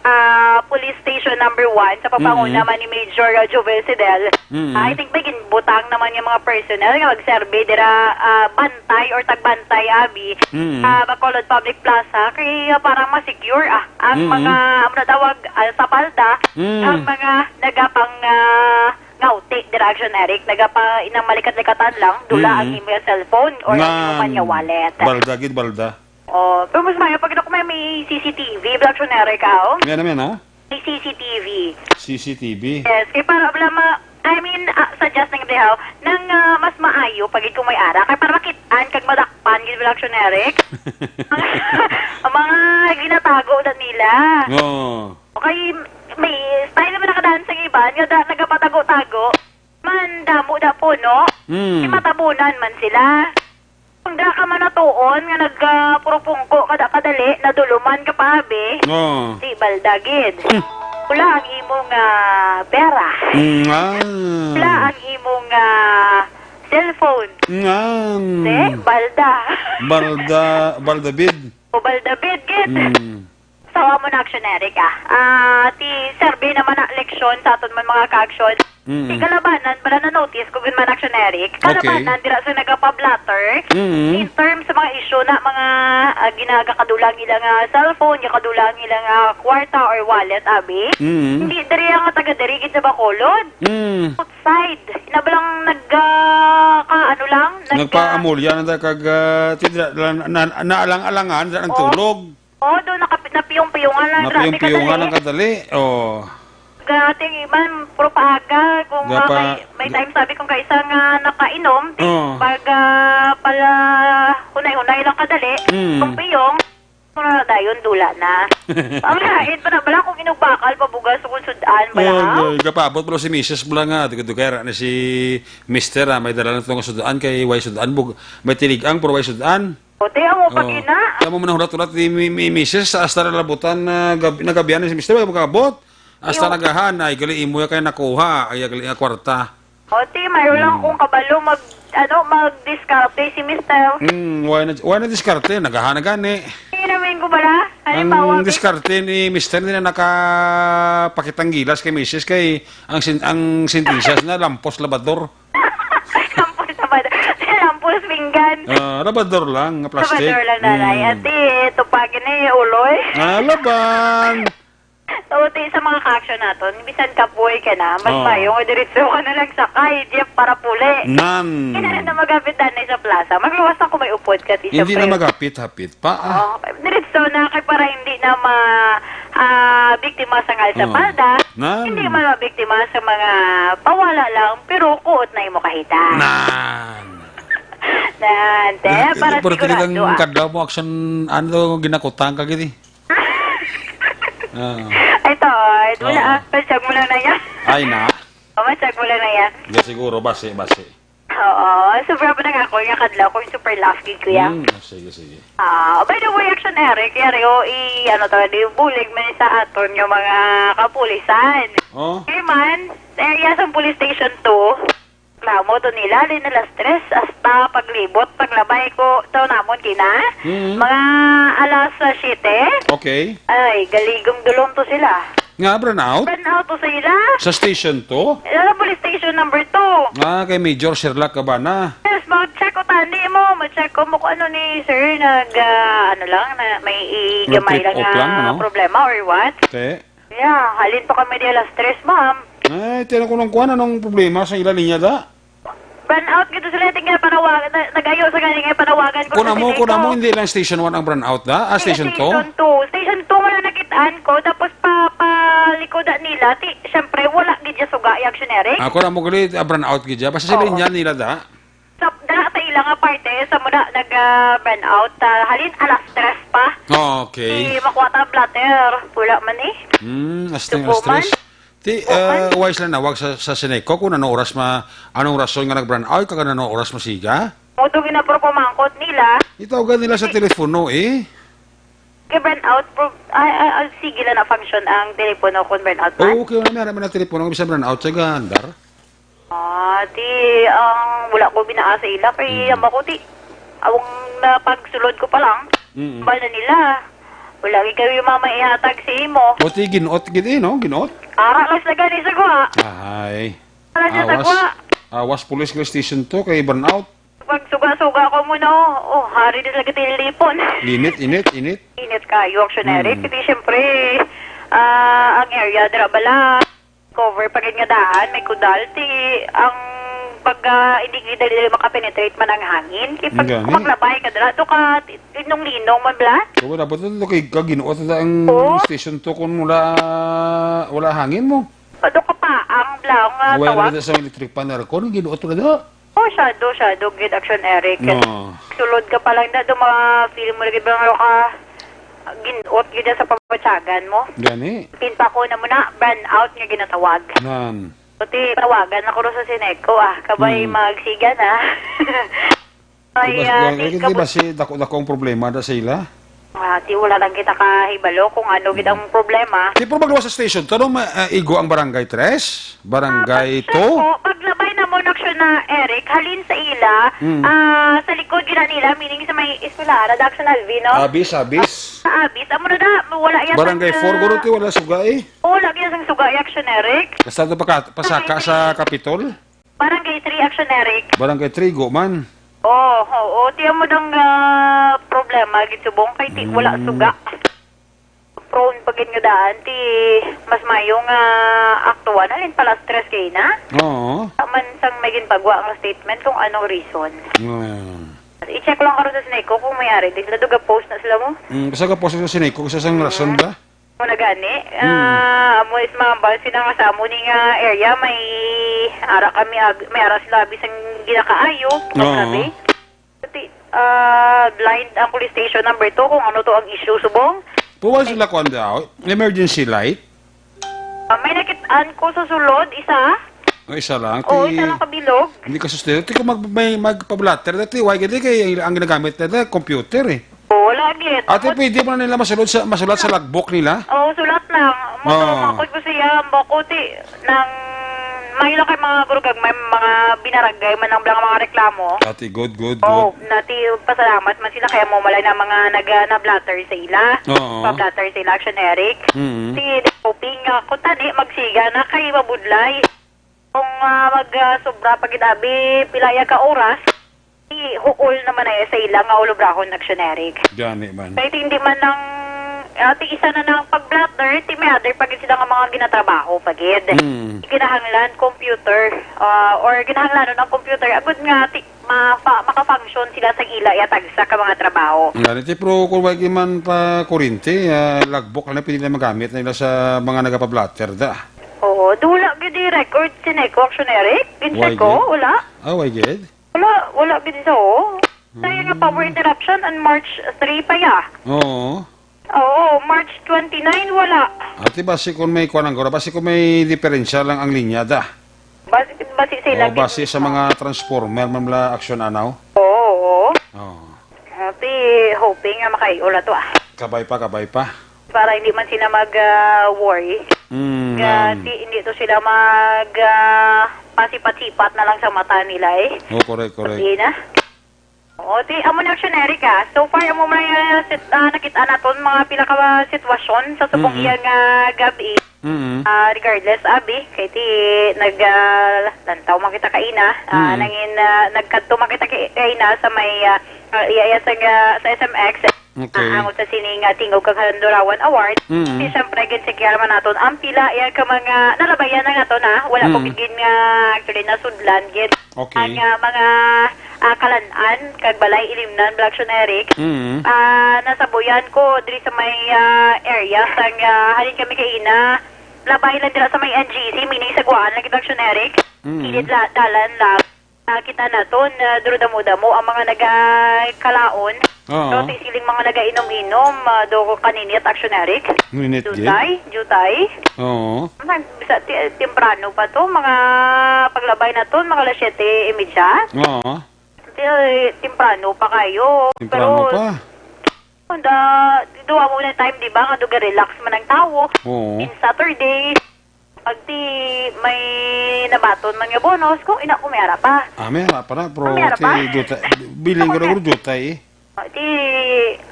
ah, police station number one sa pagpanguna Mm. man ni Major, ah, Jovel Sidel, Mm. I think may ginbutang naman nga mga personnel nga magserbi dira, ah, bantay or tagbantay, abi, Mm. ah, Bacolod Public Plaza, kay, ah, para ma-secure, ah, ang Mm. mga, amo na tawag, ah, sa palda, Mm. ang mga nagapang, ah, ngawti, dira, Action Eric, nagapa-, inang malikat-likatan lang, dula ang Mm. imo nga cellphone or ang imo man nga Ngan. wallet. Balda gid, balda. Oh, pero mas maayo pag may, may C C T V, Black Shonere ka, oh. May ano, may ano? May C C T V. C C T V? Yes, kay para wala ma-, I mean, ah, suggest ng dihaw, nang, ah, mas maayo pag kung may ara, kay para makit-an kag madakpan gid, Black Shonere. Ang mga ginatago na nila. Oo. Okay, may style naman nakadaan sa iban, nga da, nagapatago-tago. Man, damo da po, no? Mm. Di matabunan man sila. Kung da ka man natuon nga nagpurupungko ka da kadali, naduluman ka pa, abi. Oo. Di balda gid. Hmm. Wala ang imong, ah, pera. Mm, ah. Wala ang imong, ah, cellphone. Ngan. Di, balda. Balda, balda bid. O balda bid gid. Mm. Sa amo na action, Eric, ah. Ah, ti serbi naman na leksyon sa aton man mga ka-action. Mm. Ti kalabanan, bala na-notice ko gid man, action, Eric. Okay. Kalabanan, dira sa nagapa-blotter. Mm. In terms sa mga issue na mga, ah, ginagakadulang ilang, ah, cellphone, gakadulang ilang, ah, kwarta or wallet, abi. Mm. Hindi diri ang taga diri gid sa Bacolod. Mm. Outside. Ina ba lang nag, ah, ka, ano lang, nag, ah, Nagpaamulya na ta kag, ah, ti-, na, na, naalang-alangan sa ang Oo. tulog. Oh, doon nakap-, napiyong-piyongan lang, grabe Napiyong-piyongan kadali. ang kadali. Oh. Grabe, man, puro paaga. Kung, ah, Gapa- may, may time sabi kong kaisa nga nakainom, ti-, Oh. pag, ah, pala hunay-hunay lang kadali, Mm. piyong-piyong, mura na dayon, dula na. Ang lain pa na, bala kung inugbakal, pabugas sa kung sudan, bala, Ay, ha? ay, gapabot mo si misis mo lang nga. Dugay-dugay ra na si mister, ah, may dala na itong sudan kay way sudan. Bug-, may tinigang, pero way sudan. O, ti, amo pa Oh. gina. Tama mo na hulat-hulat ni mi-, mi-, misis, hasta na labutan na gab-, nagabihan na si mister, wala magkabot. Hasta Iyo. nagahan, ay, gali imo ya kay nakuha, ay, gali nga kwarta. O, ti, mayroon lang Hmm. kung kabalo mag, ano, mag-diskarte si mister. Hmm, why na, why na diskarte? Nagahan na gani. Hindi namin ko bala. Halimbawa, Ang bi- diskarte ni mister, hindi na nakapakitang gilas kay misis, kay ang sin-, ang sintinsya na lampos labador. Lampos sa bad-, lampos pinggan. Ah, labador lang, nga plastic. Labador lang, nanay. Mm. Ate, tupagin na yung ulo, eh. Ah, laban. So, ti, sa mga ka-action naton, bisan kapoy ka na, mas Oh. mayo nga diretso ka na lang sakay, jeep para puli. Nan. Hindi na rin na magapit, nanay, sa plaza. Magluwas na kung may upod ka, ti, Hindi na syempre. magapit-hapit pa, ah. Oh, diretso na kay para hindi na ma-, ah, biktima sa ngal sa Oh. palda. Nan. Hindi man mabiktima sa mga pawala lang, pero kuot na imo kahita. Nan. Nan, te, Eh, para pero sigurado, talagang ah. kadlaw mo action, ano, ginakutang ka gini? Ah. Ay, Tord, wala, Oo. ah. Pasyag mo lang na yan. Ay, na. O, pasyag mo lang na yan. Hindi, siguro, basi, basi. Oo, sobra pa na nga ako nga kadlaw kung super laugh gid, kuya. Hmm, sige, sige. Ah, by the way, action, Eric, yari, o, i-, ano to, di bulig man sa aton nga mga kapulisan. Oh? Kay man, sa area sa police station two, reklamo to nila, din alas tres, hasta paglibot, paglabay ko, to namon kina, Mm. mga alas, ah, siyete. Okay. Ay, galigong dulom to sila. Nga, brownout? Brownout to sa ila. Sa station two? Ila police station number two. Ah, kay Major Sherlock Cabana. Yes, mag-check ko tani mo. Mag-check ko mo kung ano ni sir nag, ah, ano lang, na may i-, May gamay trip lang off nga lang, no? problema or what. Te? Yeah, halin pa kami di alas tres, ma'am. Ay, tiyan ko nang kuwan, anong problema sa ila niya, da? Brownout gito sila, tingnan panawagan, na, nag-ayo sa galing ay panawagan ko Kuna sa mo, Sineco. kuna mo, hindi lang station one ang brownout, da? Ah, Hindi, station two? station two. Station two, wala nakitaan ko. Tapos pa, palikodan nila. Ti, syempre, wala gid siya suga, yung generic. Ah, kuna mo, gali, ah, brownout gid siya. Basta sila Oo. niya nila, da? Sa, dala sa ila nga parte, sa muna nag, ah, brownout. Ah, halin, alas tres pa. Oh, okay. Si Makwata Blatter, wala man eh. Hmm, hasta yung Subuman? alas tres. Ti, Bukan. ah, why sila nawag sa, sa Sineco kung anong oras ma-, anong rason nga nag-brownout, kag anong oras masiga? Mo to ginapropamangkot nila. Itawagan nila sa Ti- telepono, eh. Kay brownout, pro-, ay, ay, ay, sige lang na function ang telepono kung brownout man? Oo, okay lang, may ara man ang telepono, kung bisan brownout, sa gaandar. Ah, di, ang wala ko binaa sa ila, kay Mm. ang bako, di, awang na pagsulod ko pa lang, Mm. ba na nila, wala gid kami mama ihatag sa imo. O, di, ginot gid eh, no? Ginot? Ara lang sila gani sa gwa. Ay. Ara sila sa Awas. gwa. Awas, police ka station to, kay brownout. Pag suga-suga ko mo, no? Oh, hari din lagi tilipon. Init, init, init. Init kayo, Action Eric. Mm. Hindi, siyempre, ah, ang area, dira bala, cover pa gid nga daan, may kudal, ti, ang pag, ah, hindi gid dali-dali makapenetrate man ang hangin. Kay pag Gani. maglabay ka dira, do ka, ti-, linong-linong man bala. So, wala ba ito? Kay kaginuot na ang Oo. station to kung wala, wala hangin mo? Ado ka pa, ang bla, ang, ah, Wala tawa. na sa electric fan, aircon, ginuot na da. Oh, shadow, shadow, gid, Action Eric. No. Sulod ka pa lang na, do ma-feel mo lagi ba nga ka, ginot gid sa pagpatyagan mo. Gani. Pinpa ko na mo na, brownout nga ginatawag. Nan. Pati tawagan ako ro sa Sineco, ah. Kabay Mm. magsiga na. Ay, Di ba, ah, di di ka di ba po si dako-dako ang problema da sa ila? Ah, di wala lang kita kahibalo kung ano gid ang problema. Di, pero magluwas sa station to, no? Ma-, ah, igo ang Barangay Tres? Barangay Ah, pag, Two? po, paglabay na mo, Action na, Eric, halin sa ila, Mm. ah, sa likod gid na nila, meaning sa may eskwelahan, Action Alvin, no? Abis, abis. Sa Abis, amo na da, wala yan Barangay ang, Four, ah, guro, ti, wala suga eh. Oo, lagi yan ang suga, Action Eric. Basta ito paka-, pasaka Ay, sa Kapitol? Barangay Three, Action Eric. Barangay Three, go man. Oo, oo. Ti amo dang, ah, problema gid subong kay ti wala Mm. suga. Prone pa gid nga daan, ti mas mayo nga aktuan. Halin pala stress kay na? Oo. Wa man sang may ginpagwa nga statement kung anong reason. Mm. I-check lang karon sa Sineco kung may ari. Di sila do ga-post na sila mo? Mm, basta ga-post sa Sineco, basta sang rason Mm. ba? Mo na gani, Mm. ah, amo is mga bal sila nga sa amo ni nga area, may ara kami, ag-, may ara sila abi sang ginakaayo, Oo. Pati, ah, blind ang police station number two kung ano to ang issue, subong. Pero wala sila kuwan daw, emergency light? Ah, may nakit-an ko sa sulod, isa. Ay, isa lang. Oo, Ti-, isa lang kabilog. Hindi ka sustento. Ti kung mag-, may magpa-blotter, dati, why gani kay ang, ang ginagamit nila, computer eh. Oo, wala gid. Ate, Ako pwede mo na nila masulod sa, masulat sa logbook nila? Oo, sulat lang. Mo Oo. Makod ko siya, ang bako ti, nang, may lang kay mga gurugag, may mga binaragay man ang mga reklamo. Ate, good, good, Oo, good. Nati, pasalamat man sila kaya mo malay na mga naga, na-blotter sa ila. Oo. Pa-blotter sa ila, Action Eric. Mm. Si hoping nga, kung tani, magsiga na kay mabudlay. Kung, ah, mag, ah, sobra pa gid abi, pila ya ka oras, i-huol naman na sa ila nga ulobrahon, Action Eric. Gani man. Kay hindi man ang, ah, ti isa na nang pag-blotter, ti may other pa gid sila nga mga ginatrabaho pa gid. Mm. Kinahanglan computer, ah, or kinahanglanon ang computer, agud nga ti, mafa-, maka-function sila sa ila ya tagsa ka mga trabaho. Gani, ti, pero kung wagi man pa kuryente, ah, logbook na pwede na magamit na nila sa mga nagapa-blotter da. Oo, do wala gid di record si Neko, Action Eric. Why Gincheck ko, gid? Wala. Ah, why gid? Wala, wala gid sa, oh. Kaya nga power Hmm. interruption on March three pa ya. Oo. Oo, March twenty-nine wala. Ate, basi kung may kuwan ang gura, basi kung may diferensya lang ang linya da. Basi, basi sa O, ila basi gid sa na. Mga transformer, man la aksyon anaw. Oo, oo. Oo. Ate, hoping nga makaiula to, ah. Kabay pa, kabay pa. Para hindi man sila mag, ah, worry. Mm, Nga ma'am. Ti-, hindi to sila mag, ah, pasipat-sipat na lang sa mata nila, eh. Oh, correct, correct. Sabi na. Oo, ti, amo na, Action Eric, ah. So far, amo may, ah, sit-, ah, nakita naton mga pila ka sitwasyon sa subong Mm-mm. iya nga gabi. Mm-mm. Ah, regardless, abi, kay ti nag, ah, lantaw man kita kaina, ah, Mm-mm. nangin, ah, nagkadto man kita kay, kaina sa may, ah, ah, iya, iya sa, ah, sa S M X. Okay. Ah, angot sa sini nga Tingog kag Kalandurawan Award, Mm. di siyempre, ginsikyaran man naton ang pila iya ka mga nalabayan na naton, ha. Wala ko Mm. gid nga actually nasudlan gid. Okay. Ang, ah, mga, ah, kalan-an kag balay ilimnan, Black Shon Eric. Mm. Ah, nasabuyan ko diri sa may, ah, area sang, ah, halin kami kaina. Labay lang dira sa may N G C, meaning sa Guaan lagi, Black Shon Eric. Mm. Kilid la-, dalan lang. Ah, kita naton, ah, duro damo-damo ang mga nagakalaon. Oo. So, ti siling mga nagainom-inom, ah, do kaninit, Action Eric. Ninit gid. Jutay, jutay. Oo. Nag-, sa ti-, temprano pa to, mga paglabay naton, mga alas siyete y media. Oo. Ti-, temprano pa kayo. Temprano Pero pa. Kung da, duwa mo na time, di ba, nga duga relax man ang tawo. Oo. In Saturday, pag di may nabaton man nga bonus, kung ina ko may ara pa. Ah, may ara pa na, pero May ara ti pa. Jutay, biling ko Ako na na. Guro jutay eh. Di,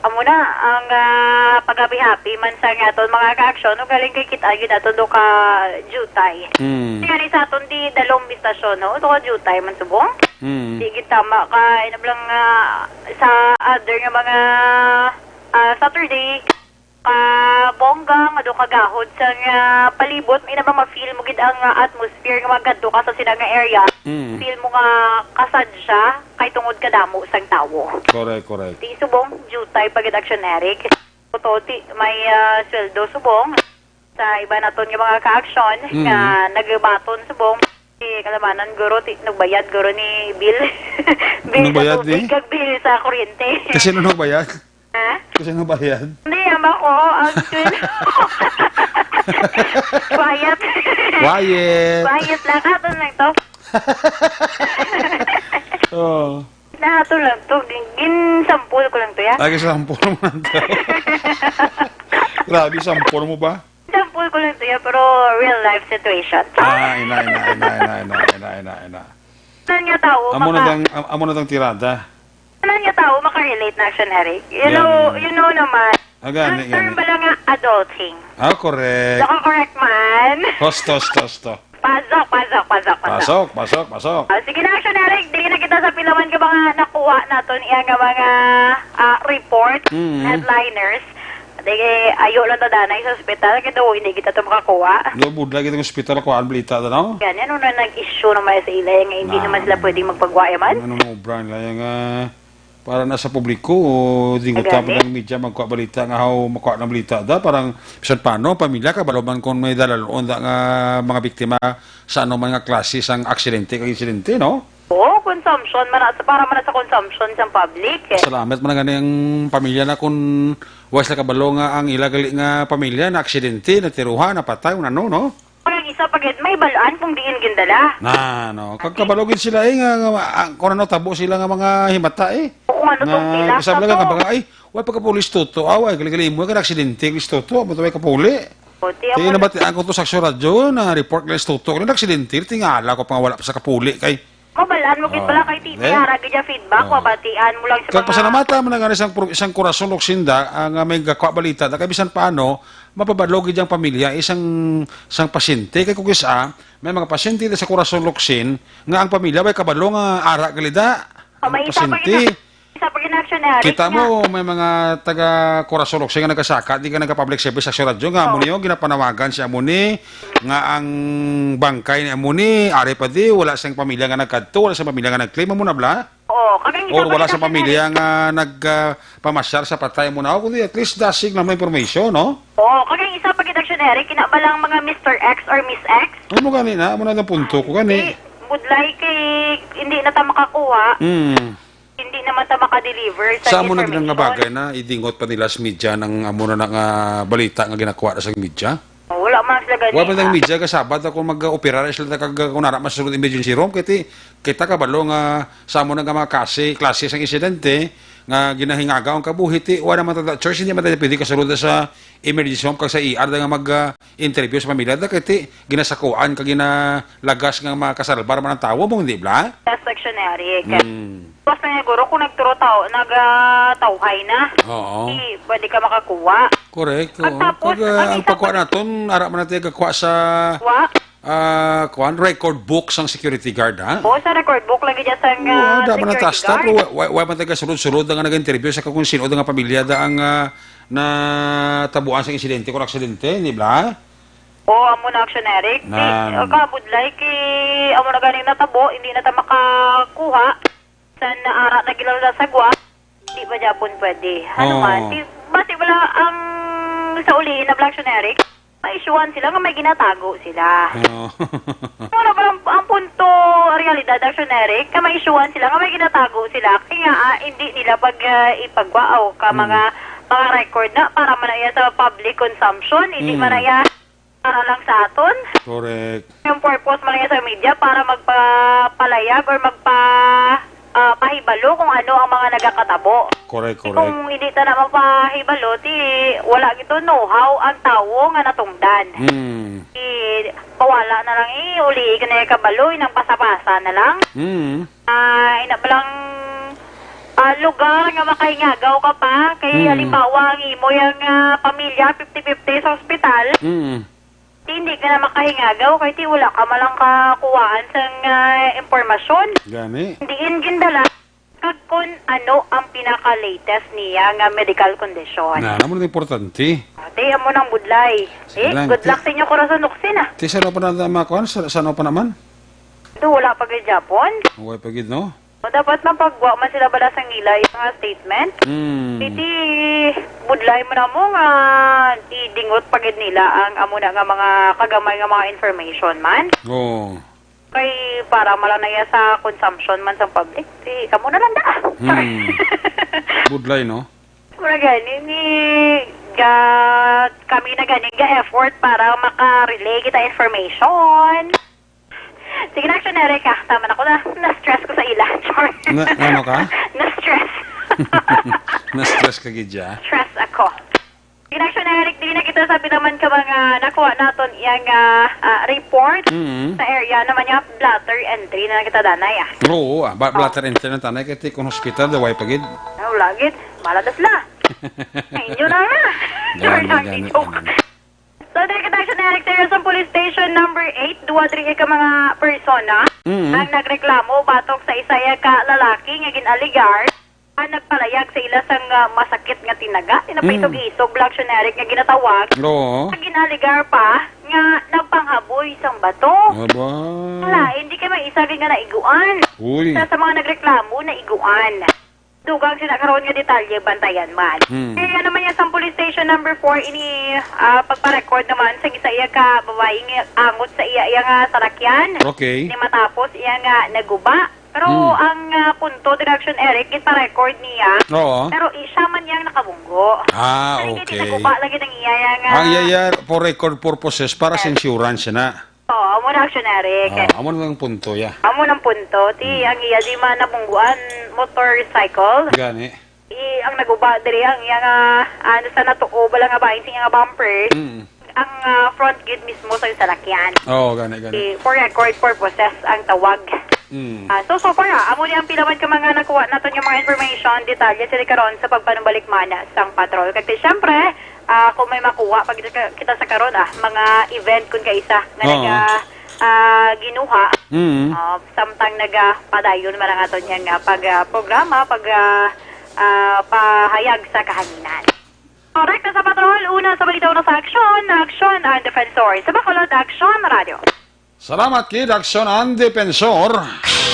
amo na, ang, ah, paghabi-habi man sa nga aton mga ka-aksyon, no, galing kay kita gyud ato do ka jutay. Mm. Kaya ni sa aton di dalom istasyon, no, do ka jutay man subong. Mm. Di gid tama ka, inablang, ah, sa other nga mga, ah, Saturday, ah, bongga nga do ka gahod sa nga palibot, may na ba ma-feel mo gid ang, ah, atmosphere nga magkadto ka sa sila nga area? Mm. Feel mo nga kasad siya kay tungod kadamo sang tawo. Correct, correct. Di subong, jutay pa gid action, Eric. Kuto, ti, may, ah, sweldo subong sa iba naton nga mga ka-action Mm. nga nagbaton subong. Ti, kalamanan, guro, ti, nagbayad, guro, ni bill. Bill sa Nagbayad tubig ni? kag bill sa kuryente. Kasi ano nagbayad? Ha? Kasi ano bayad? Hindi, ama ko, ang twin. Quiet. Quiet. Quiet lang. Aton lang to. Oh. Na, ato lang to. Gin, gin sample ko lang to, ya. Lagi sa sample mo lang to. Grabe, sample mo ba? Sample ko lang to, ya, pero real life situation. Ah, ina, ina, ina, ina, ina, ina, ina, ina. Ano nga tao, Amo na maka- tang, am-, amo na tang tirada. Ano nga tao makarelate na siya, Eric? You Yan. know, you know naman. Agani, Ang term gani. Bala nga adulting. Ah, correct. Baka correct man. Hosto, hosto, hosto. Pasok, pasok, pasok, pasok. Pasok, pasok, pasok. Ah, sige na, action, Eric. Dili na kita sa pilawan ka mga nakuha naton iya nga mga, ah, report, Mm. headliners. Di, ayo lang ta danay sa ospital, kay daw hindi kita to makakuha. Do, budlay kita ng ospital, kuhaan balita ta, no? Yan, yan, ano na nag-issue naman sa ila, nga hindi Na, naman sila na. pwedeng magpagwaya man. Ano mo, Brian, lang yung, ah, para na sa publiko, o di ko Agani? tapos ng media magkuha balita nga how makuha ng balita da, parang bisan paano, pamilya, kabalo man kung may dalaloon da nga mga biktima sa ano man nga klase sang aksidente, kag insidente, no? Oo, consumption man na, para man na sa consumption sa public, eh. Salamat man gani ang pamilya na kung wa sila kabalo nga ang ila gali nga pamilya na aksidente, natiruhan, napatay, o ano, no? Kung ang isa pa gid, may balaan kung diin gindala. Na, no. Kag kabalo gid sila, eh, nga, nga, ah, kung ano tabo sila nga mga himata, eh. Kung ano Nga, tong tilak isa sa bala to. nga baga, ay, wa pa kapulis tuto, ah, wa, gali-gali mo, ka aksidente, gali tuto, mo to may kapuli. O, ti, Ti, amo na. nabatian ko to sa Aksyon Radyo, na report gali tuto, na aksidente, tingala ko pa nga wala pa sa kapuli, kay Mabalaan mo gid Oh. pala kay T T, Eh? ara gid ang feedback, Oh. mabatian mo lang sa Kag mga pasalamatan man na gani sang pro-, sang Corazon Locsin da, ang, ah, may gakwa balita da, kay bisan paano, mapabalo gid ang pamilya, isang, sang pasyente. Kay kung kisa, may mga pasyente da sa Corazon Locsin, nga ang pamilya way kabalo nga ara gali da. Oh, Ang may isa pa pasyente. gina-, isa pa gina-action na, Kita Eric, mo, nga may mga taga Corazon Locsin nga nagasaka, di ka nagka-public service sa Aksyon Radyo, nga amo Oh. niyo, ginapanawagan si amo ni, nga ang bangkay ni amo ni, ari pa di, wala siyang pamilya nga nagkadto, wala siyang pamilya nga nag-claim, amo na bala? Oo, kag ang isa Or pa wala gid sa ang pamilya nga nag, ah, pamasyar sa patay mo na, kundi at least dasig lang may information, no? Oo, kag ang isa pa gid action, Eric, kinabalang mga Mister X or Miss X. Ano gani na? Amo na ang punto ko gani. Di, budlay kay hindi na ta makakuha. Hmm. Hindi naman ta makadeliver sa Sa amo na gid nga information. bagay na, idingot pa nila sa media ng amo na nga balita nga ginakuha na sa media? Wala man sila gani, Wa man ang ah. media kasabat ako mag-opera na sila kag kung nara masulod emergency room, kay ti, kita kabalo nga sa amo na nga mga kasi, klase sang insidente nga ginahingaga ang kabuhi, ti, wa naman ta choice, hindi man tayo pwede kasulod sa emergency room kag sa E R da nga mag, ah, interview sa pamilya da, kay ti, ginasakuan kag ginalagas nga makasalbar man ang tawo, mo hindi bla? Yes, action, Eric. Hmm. Tapos na siguro kung nagturo tao, nag, ah, tawhay na. Oo. Di, pwede ka makakuha. Correct, At oo. tapos, Kag, ah, ang ang isa pagkuha pa naton, ara man natin kakuha sa, Wa? ah, kuwan, record book sang security guard, ha? Oo, sa record book lagi dyan sa, Oo, ah, da man security natasta, guard. pero wa, wa, wa man taga sulod-sulod nga nag-interview sa kung sino da nga pamilya da ang, ah, natabuan sa insidente, kung aksidente, di ba? Oo, amo na action, Eric. Di, Nan. ah, kabudlay kay amo na ganing natabo, hindi na ta makakuha. Sa naara na gila sa sagwa, di ba gyapon pwede? Ano Oo. man? Di, basi wala ang sa ulihin na vlog, Eric? May issue-an sila nga may ginatago sila. Oo. Ano ba ang, ang punto, realidad, action, Eric? Nga may issue-an sila nga may ginatago sila. Kaya nga, ah, hindi nila pag, ah, ipagwa o ka Mm. mga, mga record na para man na iya sa public consumption, hindi Mm. man na iya para lang sa aton. Correct. Yung purpose man na iya sa media para magpapalayag or magpa-, ah, pahibalo kung ano ang mga nagakatabo. Correct, Di correct. Kung hindi ta na mapahibalo, ti wala gito know-how ang tawo nga natungdan. Hmm. Ti pawala na lang, eh, uli ka na kabalo, inang pasa-pasa na lang. Hmm. Ah, ina ba lang, ah, lugar nga makahingagaw ka pa? Kay Hmm. halimbawa, ang imo yang, ah, pamilya, fifty fifty sa ospital. Hmm. Ti hindi ka na makahingagaw kay ti wala ka man lang kakuhaan sang, ah, impormasyon. Gani. Diin gindala kag kun ano ang pinaka-latest niya nga medical condition. Na, amo na importante. Ate, amo nang budlay. Sige Eh, lang, good ti- luck sa inyo, Corazon Locsin, ah. Ti, sa ano pa na, mga kuwan? Sa, sa ano pa naman? Ito, wala pa gid Japon. Wala pa gid, no? O, dapat mapagwa man sila bala sang ila nga statement. Hmm. Iti budlay mo na mo nga idingot pa gid nila ang amo na nga mga kagamay nga mga information man. Oo. Kay para man lang na iya sa consumption man sa public, di amo na lang da. Hmm. Budlay, no? Mura gani ni ga, kami na gani ga effort para maka-relay kita information. Sige na, Action Eric, ah. Tama na ko na. Na-stress ko sa ila. Char. Na, ano ka? Na-stress. Na-stress ka gid, ya? Stress ako. Sige na, Action Eric, dili na kita sa pinaman ka mga nakuha naton iyang, ah, ah, report Mm-hmm. sa area naman niya, blotter entry na kita danay, ah. Oo, ah, ba-, Oh. blotter entry na tanay kay ti kung hospital, daway pa gid. Ah, wala gid. Maladas la. Ay, inyo na na. Gani, Sorry, gani, joke. gani. So, diri kita, Action Eric, sa Rizal Police Station number eight, duwa diri ka mga persona Mm. ang nagreklamo batok sa isa iya ka lalaki nga gin-alegar ang nagpalayag sa ila sang, ah, masakit nga tinaga. Tinapaitog-itog, Mm. Black Action Eric, nga ginatawag. Oo. Ang gin-alegar pa nga nagpanghaboy sang bato. Aba. Wala, hindi kay may isa gid nga naiguan. Uy. Sa, sa mga nagreklamo, naiguan. Dugang sila karon nga detalye, bantayan man. Hmm. Kaya naman yan sa police station number four, ini, ah, pagpa-record naman sa isa iya ka babae nga angot sa iya, iya nga salakyan. Okay. Ni matapos iya nga naguba. Pero Hmm. ang, ah, punto, Direction Eric, ginpa-record niya. Oo. Pero i-, siya man yang nakabunggo. Ah, Kani nga di okay. naguba lagi ang iya, iya nga Ang iya, iya, for record purposes, para sa Yes. insurance na. Oo, amo na, Action Eric. Ah, amo na ang punto, ya. Amo nang punto. Ti, Hmm. ang iya di man nabungguan motorcycle. Gani. I, ang naguba diri, ang iya nga, ah, sa natuo bala nga bahin sa iya nga bumper, Mm. ang, ah, front gate mismo sa salakyan. Oo, gani, gani. I, for record purposes ang tawag. Mm. Ah, so, so far, ah, amo ni ang pila man ka mga nakuha naton nga mga information, detalye sila karon sa pagpanumbalik man sang patrol. Kay, siyempre, ah, kung may makuha pa kita, kita sa karon, ah, mga event kun kaisa nga Oo. naga, ah, ginuha, Mm. ah, samtang nagapadayon man ang aton yang, ah, pag, ah, programa, pag, ah, ah, pahayag sa kahanginan. Direkta sa patrol, una sa balita, una sa aksyon, aksyon ang defensor. Sa Bacolod, Aksyon Radio. Salamat, Kid. Aksyon ang depensor.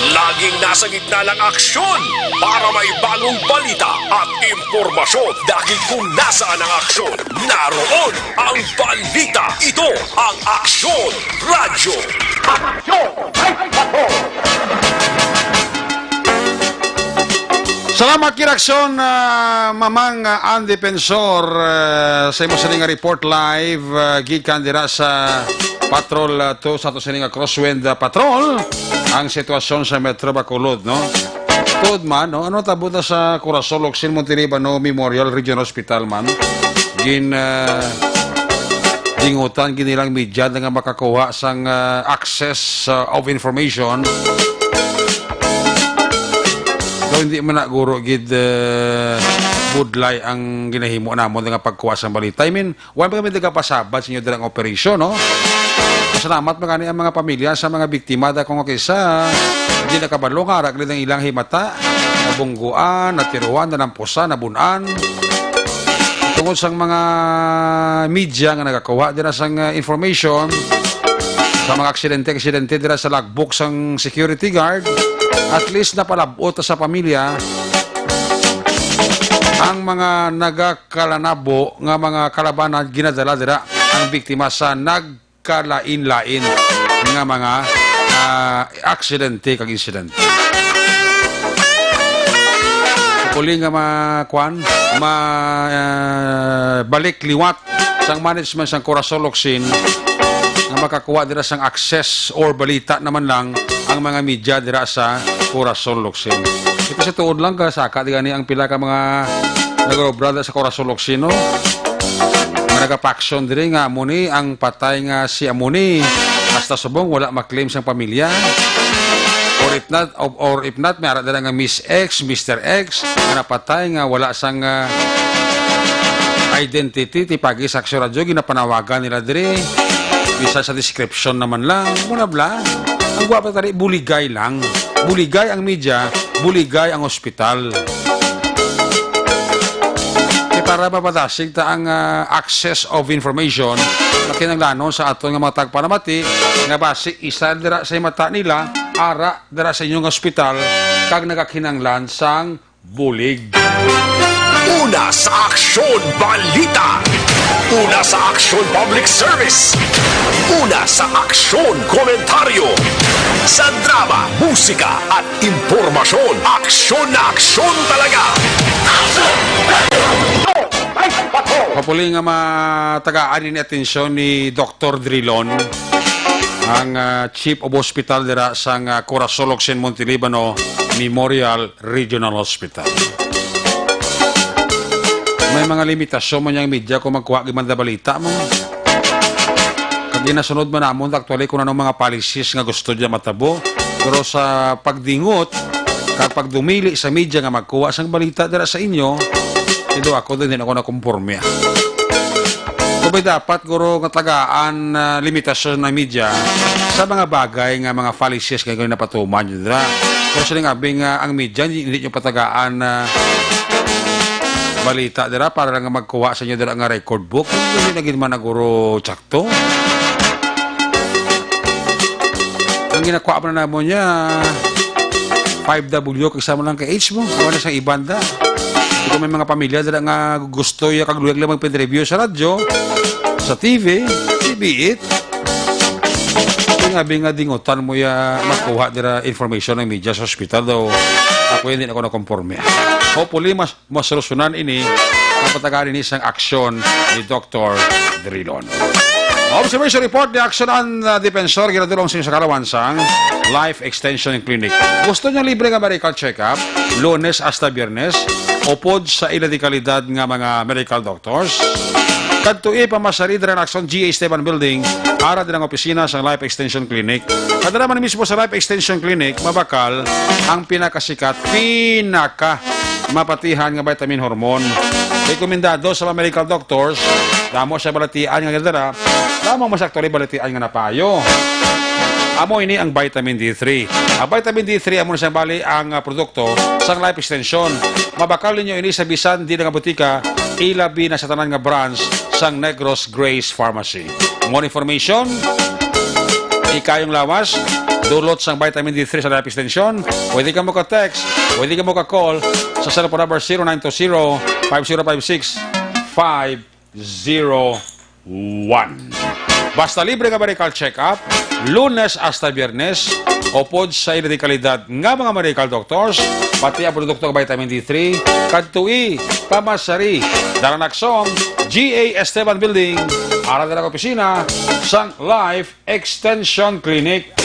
Laging nasa gitna ng aksyon para may bagong balita at impormasyon. Dahil kung nasaan ang aksyon, naroon ang balita. Ito ang Aksyon Radyo. Aksyon! Salamat, Kid Aksyon, ah, Mamang, ah, ang depensor, ah, sa imo sini nga report live, ah, gikan dira sa Patrol, ah, two, sa ato sini nga Crosswind, ah, Patrol, ang sitwasyon sa Metro Bacolod, no? Tuod man, no? Ano tabo na sa Corazon Locsin Montelibano Memorial Regional Hospital man? Gin, ah, dingutan gid nilang media nga makakuha sang, ah, access, ah, of information. Daw hindi man na guro gid, eh, budlay ang ginahimo namon nga pagkuha sang balita. I mean, wala pa kami nagapasabad sa inyo dalang operasyon, no? Salamat man gani ang mga pamilya sa mga biktima, da kung okay sa hindi nakabalo nga ara gid ang ilang himata, nabungguan, natiruan, nalampusan, nabunan. Tungod sang mga media nga nagakuha dira sang, uh, information sa mga aksidente, aksidente dira sa logbook sang security guard, at least napalab-ot sa pamilya ang mga nagakalanabo nga mga kalabanan ginadala dira ang biktima sa nag kalain-lain nga mga, ah, aksidente kag insidente. Hopefully nga ma-, kuan, ma-, ah, balik liwat sang management sang Corazon Locsin nga makakuha dira sang access or balita naman lang ang mga media dira sa Corazon Locsin. Ito sa tuod lang, kasaka di gani ang pila ka mga nagobra sa Corazon Locsin, no? Nga nagapaksyon diri nga amo ni ang patay nga si amo ni. Hasta subong wala ma-claim sang pamilya. Or if not, or, or if not, may ara dira nga Miss X, Mister X, nga napatay nga wala sang, ah, identity, ti pagi sa Aksyon Radyo, ginapanawagan nila diri. Bisan sa description naman lang, muna bla. Ang guwa pa tali, buligay lang. Buligay ang media, buligay ang ospital. Kay para mapadasig ta ang, ah, access of information, makinanglanon sa aton nga mga tagpanamati nga basi isa dira sa mata nila, ara dira sa inyong ospital, kag nagakinanglan sang bulig. Una sa Aksyon Balita. Una sa Aksyon Public Service. Una sa Aksyon Komentaryo. Sa drama, musika at impormasyon, aksyon na aksyon talaga. Aksyon! Aksyon! Ay, patrol! Hopefully nga matagaan ini atensyon ni Doktor Drilon, ang, ah, Chief of Hospital dira sang, ah, Corazon Locsin Montelibano Memorial Regional Hospital. May mga limitasyon man yang media kung magkuha gid man da balita mo. Kag ginasunod man namon actually kung anong mga policies nga gusto niya matabo. Pero sa pagdingot kag pagdumili sa media nga magkuha sang balita dira sa inyo, ido ako din, din ako nakumporme. Kung may dapat, guro, nga tagaan, ah, limitasyon ang media sa mga bagay nga mga policies nga napatuman nyo dira. Pero siling abi nga ang media, hindi, hindi nyo patagaan na balita dira para lang magkuha sa inyo dira nga record book. Hindi na gid man na, guro, tsakto. Ang ginakuha pa na namo niya, five W, kag sama lang kay age mo. Wala sa iban da. Kung may mga pamilya dira nga gusto ya kag luyag lang magpa-interview sa radyo, sa T V, be it. Kung abi nga dingutan mo ya magkuha dira information ng media sa hospital daw, ako hindi na ako nakonforme. Hopefully, mas masolusyonan ini ang patagaan ini sang aksyon ni Doktor Drilon. Observation report ni Aksyon ang, ah, Depensor, ginadulong sa inyo sa kalawan sang Life Extension Clinic. Gusto niyo libre nga medical check-up, Lunes hasta Biyernes, upod sa ila dekalidad nga mga medical doctors? Kadtoi pamasari dira ang Aksyon G A Esteban Building, ara dira ang opisina sang Life Extension Clinic. Kadara man mismo sa Life Extension Clinic, mabakal ang pinakasikat, pinaka mapatihan nga vitamin hormone. Rekomendado sa mga medical doctors, damo siya balatian nga ginadala, damo mas actually balatian nga napayo. Amo ini ang vitamin D three. Ang vitamin D three amo na siyang bali ang, ah, produkto sang Life Extension. Mabakal ninyo ini sa bisan di nga butika, ilabi na sa tanan nga branch sang Negros Grace Pharmacy. More information, ikayong lawas, dulot sang vitamin D three sa Life Extension. Pwede ka mo ka-text, pwede ka mo ka-call sa cellphone number zero nine two zero, five zero five six, five zero one. Basta libre nga medical check-up, Lunes hasta Biyernes, upod sa ila dekalidad nga mga medical doctors, pati ang produkto nga vitamin D three, kadtoi pamasari, dara ang Aksyon, G A Esteban Building, ara dira ang opisina sang Life Extension Clinic.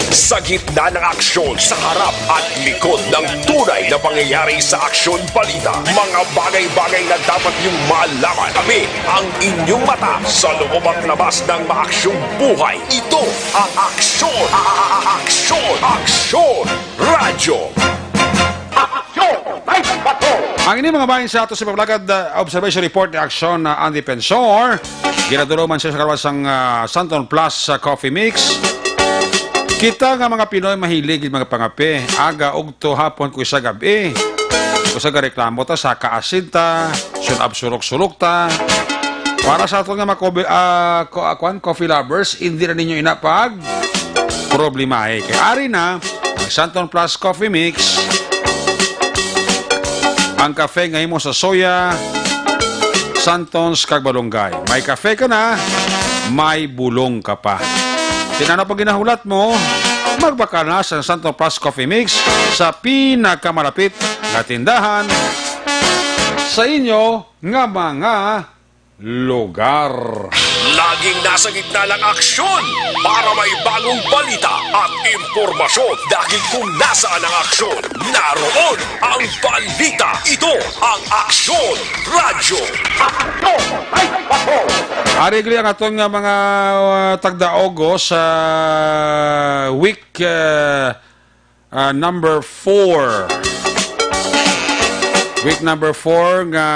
Sa gitna ng aksyon, sa harap at likod ng tunay na pangyayari sa Aksyon Balita, mga bagay-bagay na dapat niyong malaman. Kami ang inyong mata sa loob at labas ng maaksyong buhay. Ito ang Aksyon, a-, a-, a-, Aksyon, Aksyon Radyo. Aksyon! Live Patrol! Ang ini mga bahin sa ato sa pagbalagad, uh, observation report ni Aksyon na ang Depensor. Ginadulong man siya sa kalawas sang, uh, Santon Plus, uh, Coffee Mix. Kita nga mga Pinoy mahilig gid mga pangape. Aga, ugto, hapon, kag sa gab-i. Kag sa gareklamo ta sa kaasin ta, sun-ab sulok-sulok ta. Para sa aton nga mga kobe-, ah, ko-, ah, kwan, coffee lovers, hindi na ninyo ina pag problemahe. Kay ari na ang Santon Plus Coffee Mix, ang kafe nga himo sa soya, Santons kag malunggay. May kafe ka na, may bulong ka pa. Tinano pag ginahulat mo, magbakal na sa Santon Plus Coffee Mix sa pinakamalapit nga tindahan sa inyo nga mga lugar. Lagi Nasa gitna ng aksyon para may bagong balita at impormasyon, dahil kung nasaan ang aksyon, naroon ang balita. Ito ang Aksyon Radyo. Aksyon! Ay, patrol! Ari gali ang aton nga mga, uh, tagdaog, oh, sa week, uh, Ah, number four. Week number four nga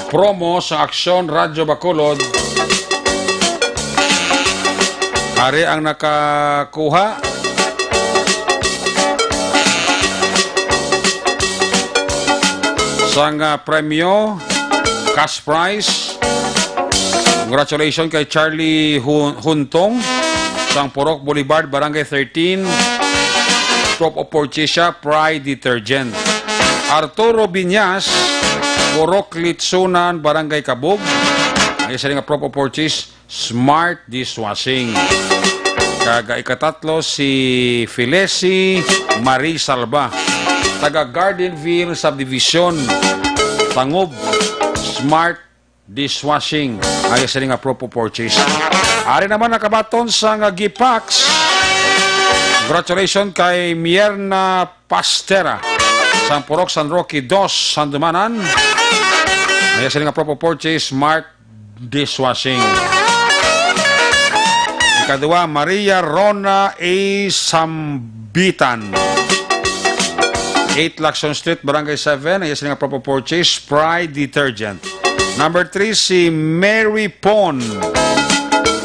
promo sa Aksyon Radyo Bacolod. Ari ang nakakuha sang, ah, premyo, cash prize. Congratulations kay Charlie Hun-, Huntong, sang Purok Boulevard, Barangay thirteen. Proof of purchase siya, Pride Detergent. Arturo Biñas, Purok Litsunan, Barangay Kabug. Ang isa nga proof of purchase, Smart Dishwashing. Kag ikatatlo, si Filesi Marie Salva, taga Gardenville Subdivision, Tangub, Smart Dishwashing. Ari sini nga proof of purchase. Ari naman nakabaton sa nga gift packs. Congratulations kay Mierna Pastera, sang Purok San Roque dos, Sandumanan. Ari sini nga proof of purchase, Smart Dishwashing. Ikaduha, Maria Rona A. Sambitan, eight Lacson Street, Barangay seven. Ang iya sini nga proof of purchase, Pride Detergent. Number three, si Mary Pon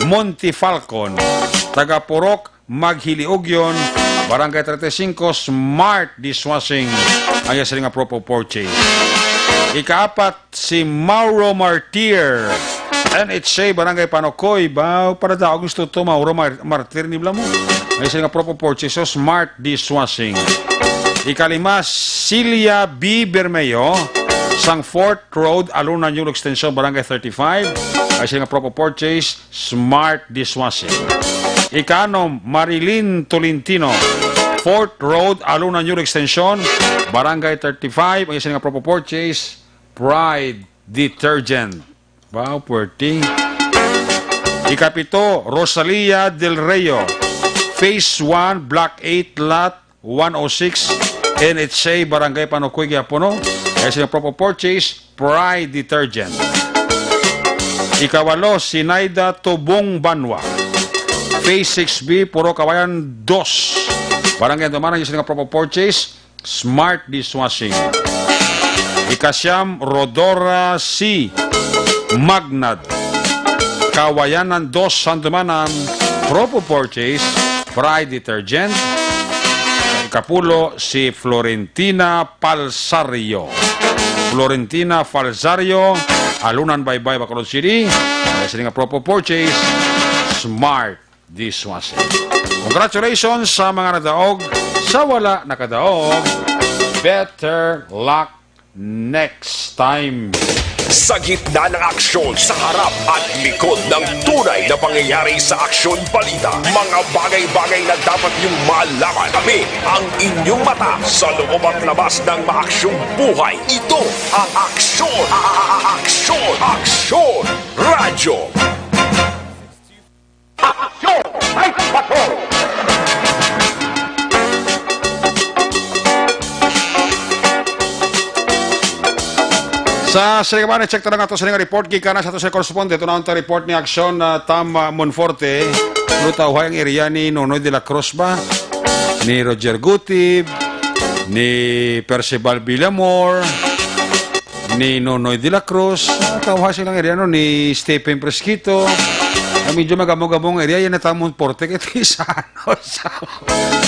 Montifalcon, taga Purok Maghiliugyon, Barangay thirty-five, Smart Dishwashing. Ang iya sini nga proof of purchase. Ikaapat, si Mauro Martir, N H A, Barangay Panokoy. Ba, para daw gusto to, Mauro Mar-, Martir ni Blamo. Ang isa nga proof of purchase, so Smart Dishwashing. Ikalima, Celia B. Bermeo, sang Fort Road, Aluna New Extension, Barangay thirty-five. Ang isa nga proof of purchase, Smart Dishwashing. Ikanom, Marilyn Tolentino, Fort Road, Aluna New Extension, Barangay thirty-five. Ang isa nga proof of purchase, Pride Detergent. Wow, puwerte. Ikapito, Rosalia Del Rio, Phase one, Block eight, Lot one oh six, N H A, Barangay Panokoy, Giapono. Kaya sila proof of purchase, Pride Detergent. Ikawalo, Sinaida Tubong Banwa, Phase six B, Purok Kawayan dos, Barangay Andumanan. Yung sila proof of purchase, Smart Dishwashing. Ikasyam, Rodora C. Magnad, Kawayanan dos, Sandumanan, proof of purchase, Pride Detergent. Ikapulo, si Florentina Palsario. Florentina Falsario, Alunan, Baybay, Bacolod City. Kaya sila nga proof of purchase, Smart Dishwashing. Congratulations sa mga nadaog. Sa wala nakadaog, better luck next time. Sa gitna ng aksyon, sa harap at likod ng tunay na pangyayari sa Aksyon Balita, mga bagay-bagay na dapat niyong malaman. Kami ang inyong mata sa loob at labas ng maaksyong buhay. Ito ang Aksyon, a-, a-, a-, Aksyon, Aksyon Radyo. Aksyon! Ay, patrol! Sa Siligaban, i-check ta na nga to sa nga report. Gikan na sa to sa correspondent, unahon ta report ni Aksyon, ah, Tam, ah, Monforte. Lutaw ang area ni Nonoy de la Cruz ba? Ni Roger Gutib, ni Percival Villamor, ni Nonoy de la Cruz, ah, tawha silang area, no, ni Stephen Fresquito. Ah, medyo magamong-gamong area, yan na Tam Monforte, kay Tisano.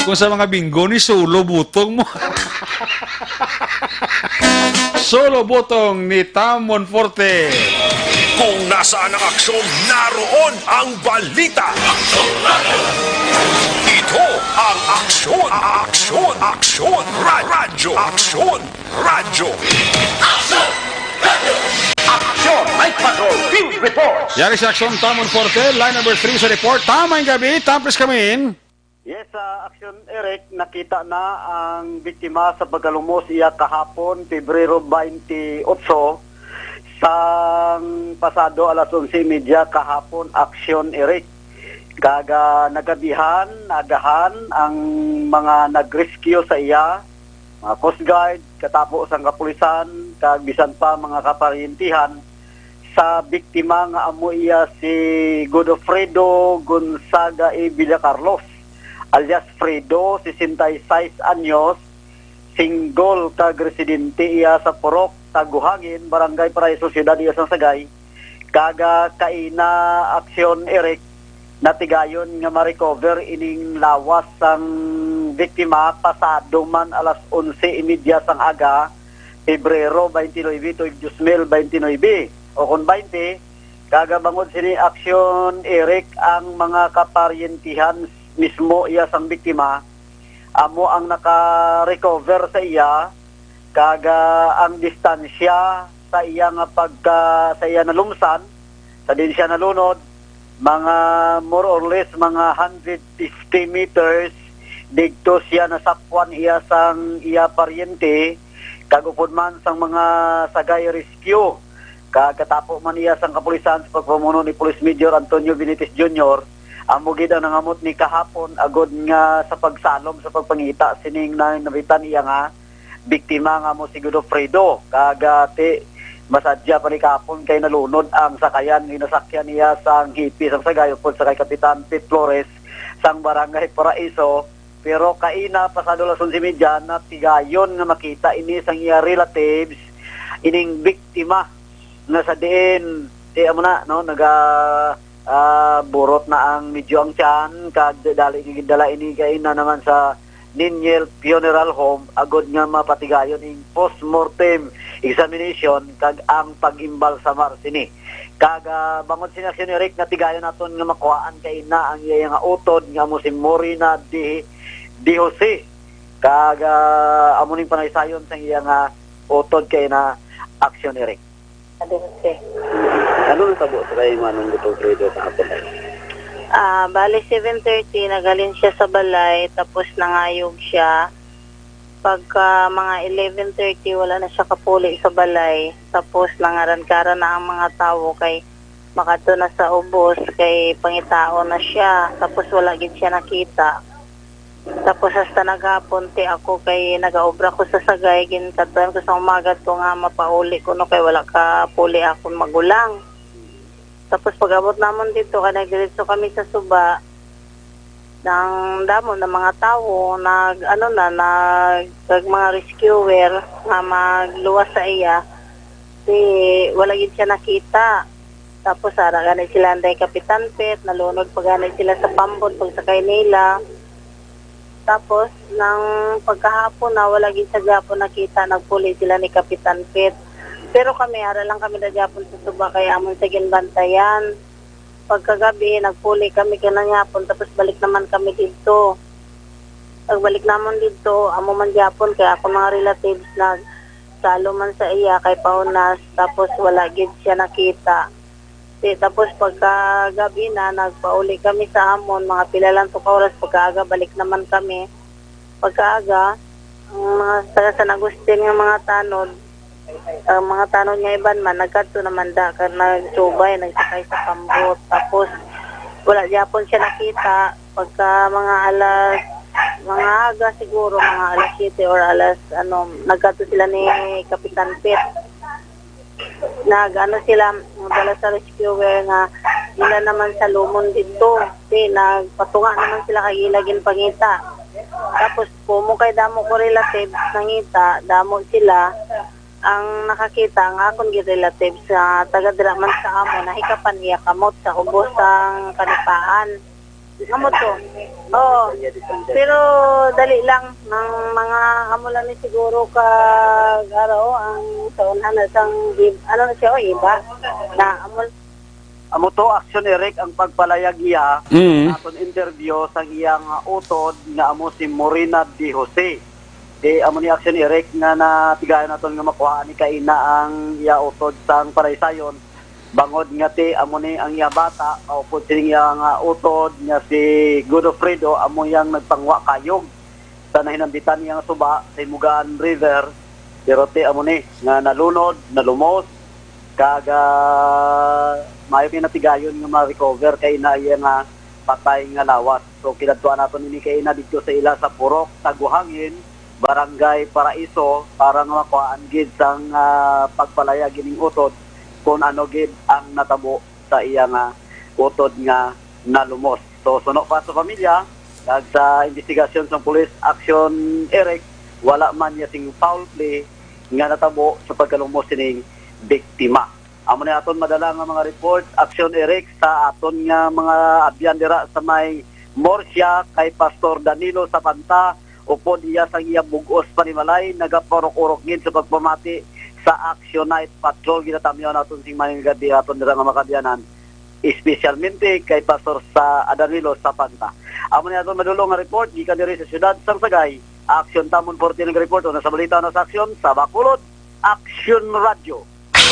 Kung sa mga bingo ni Solo Butong mo. Solo Butong ni Tam Monforte. Kung nasaan ang aksyon, naroon ang balita. Ito ang Aksyon, Aksyon, Aksyon Ra-, Radyo, Aksyon Radyo. Aksyon! Aksyon! Night Patrol Field Reports! Yari sa Aksyon, Tam Monforte, line number three sa report. Tam, maayong gabi. Tam, please come in. Yes, sa Aksyon, Eric, nakita na ang biktima sa pagkalumos iya kahapon, Pebrero twenty-eight. Sang pasado alas onse y media kahapon, aksyon, Eric. Kag, ah, nagabihan, naagahan ang mga nag-rescue sa iya, mga Coast Guard, katapo sang kapulisan, kag bisan pa mga kaparyentihan sa biktima nga amo iya si Godofredo Gonzaga A. Villacarlos, alias Fredo, sesenta y seis anyos, single kag residente iya sa Purok, Taguhangin, Barangay Paraiso, Siyudad iya sang Sagay. Kag, ah, kaina, aksyon, Eric, natigayon nga ma-recover ining lawas sang biktima pasado man alas onse y media sang aga, Pebrero twenty-nine tuig dos mil twenty-nine, o kon twenty. Kag, ah, bangod sini aksyon, Eric, ang mga kaparyentihan mismo iya sang biktima amo ang naka-recover sa iya, kag, ah, ang distansya sa iya nga pagka, sa iya nalumsan, sa din siya nalunod, mga more or less mga hundred fifty meters, didto siya nasapwan iya sang iya paryente, kag upod man sang mga Sagay Rescue. Kag katapo man iya sang kapulisan sa pagpamuno ni Police Major Antonio Benitez Junior, amo gid ang nangamot ni kahapon agod nga sa pagsalom sa pagpangita sining na-, nabitan iya nga biktima nga amo si Godofredo. Kag, ah, ti, masadya pa ni kahapon kay nalunod ang sakayan nga ginasakyan niya sang hipi sang Sagay upod sa kay Kapitan Pete Flores sang Barangay Paraiso. Pero kaina, pasado alas onse y media, natigayon nga makita ini sang iya relatives, ining biktima nga sa diin, ti amo na, no, naga, ah, burot na ang medyo ang tiyan, kag dali nga gindala ini kaina naman sa Niniel Funeral Home agod nga mapatigayon ing post-mortem examination kag ang pag-imbalsamar sini. Kag, ah, bangod sini, aksyon, Eric, natigayon naton nga makuhaan kaina ang iya nga utod nga amo si Morina Di, Di Jose. Kag, ah, amo ning panaysayon sang iya nga utod kaina, aksyon, Eric. Adi, Jose. Ano natabo sa kay Manong Godofredo kahapon, ay? Ah, bali seven thirty, naghalin siya sa balay, tapos nangayog siya. Pagka mga eleven thirty, wala na siya kapuli sa balay. Tapos nangaran-karan na ang mga tawo kay makadto na sa ubos, kay pangitaon na siya. Tapos wala gid siya nakita. Tapos hasta naghapon, ti, ako kay nagaobra ko sa Sagay, ginkadtuan ko sa umagad ko nga mapauli kuno kay wala kapuli akon magulang. Tapos pag-abot namon dito, kay nagdiretso kami sa suba, nang damo na mga tawo, nag, ano na, nag, nag mga rescuer nga magluwas sa iya, ti wala gid siya nakita. Tapos ara gani sila anday Kapitan Pete, nalunod pa gani sila sa pambot pagsakay nila. Tapos, nang pagkahapon na, wala gid sa gyapon nakita, nagpuli sila ni Kapitan Pete. Pero kami, ara lang kami na gyapon sa suba kay amon sa ginbantayan. Pagkagabi, nagpuli kami kanang yapon, tapos balik naman kami didto. Pagbalik namon didto, amo man gyapon kay ako mga relatives nagsalo man sa iya kay pahunas, tapos wala gid siya nakita. Di, tapos pagkagabi na, nagpauli kami sa amon, mga pila lang to ka oras, pagkaaga, balik naman kami. Pagkaaga, ang mga taga San Agustin nga mga tanod, ang mga tanod nga iban man, nagkadto naman da, ka, nagsubay, nagsakay sa pambot. Tapos, wala gyapon siya nakita. Pagka mga alas, mga aga siguro, mga alas siyete or alas, ano, nagkadto sila ni Kapitan Pete. Nag, ano sila, nagdala sa rescuer nga ila naman sa lumon didto. Di, nagpatunga naman sila kay ila ginpangita. Tapos, kumo kay damo ko relatives nangita, damo sila ang nakakita, ang akon gid relatives nga taga dira man sa amo, nahikapan iya kamot sa ubos sang kanipaan. Amo to. Oo. Pero dali lang, nang mga amo lang ni siguro ka, garo, ang sa unhan na sang ib-, ano na siya, o, iba. Na amo. Amo to, aksyon, Eric, ang pagpalayag iya Mm. aton interview sang iya nga utod nga amo si Morina Di Jose. Di amo ni aksyon, Eric, nga natigayon naton nga makuha ni kaina ang iya utod sang paraysayon. Bangod nga ti amo ni ang iya bata, kaupod sining iya nga utod nga si Godofredo, amo yang nagpangwa kayog sa nahinambitan niya nga suba sa Himugaan River. Pero ti amo ni nga nalunod, nalumos, Kag, ah, maayo kay natigayon nga ma-recover kay ina iya nga patay nga lawas. So, kinadtuan naton ini kay ina didto sa ila sa Purok Taguhangin, Barangay Paraiso, para nga makuhaan gid sang, ah, pagpalayag ining utod kung ano gid ang natabo sa iya nga utod nga nalumos. So, suno pa sa pamilya kag sa investigasyon sang pulis, Action Eric, wala man niya sing foul play nga natabo sa pagkalumos sining biktima. Amo ni aton madala nga mga report, Action Eric, sa aton nga mga abyan dira sa may Murcia kay Pastor Danilo Sapanta, upod iya sang iya bug-os panimalay, nagapaurok-urok gid sa pagpamati sa Action Night Patrol. Ginatamyaw naton sing maayong gabi aton dira nga mga kaabyanan, espesyalmente kay Pastor sa Danilo Sapanta. Amo ni aton madulong nga report gikan diri sa siyudad sang Sagay. Action Tamon Forte nag-report, una sa balita, una sa aksyon, sa Bacolod, Action Radio.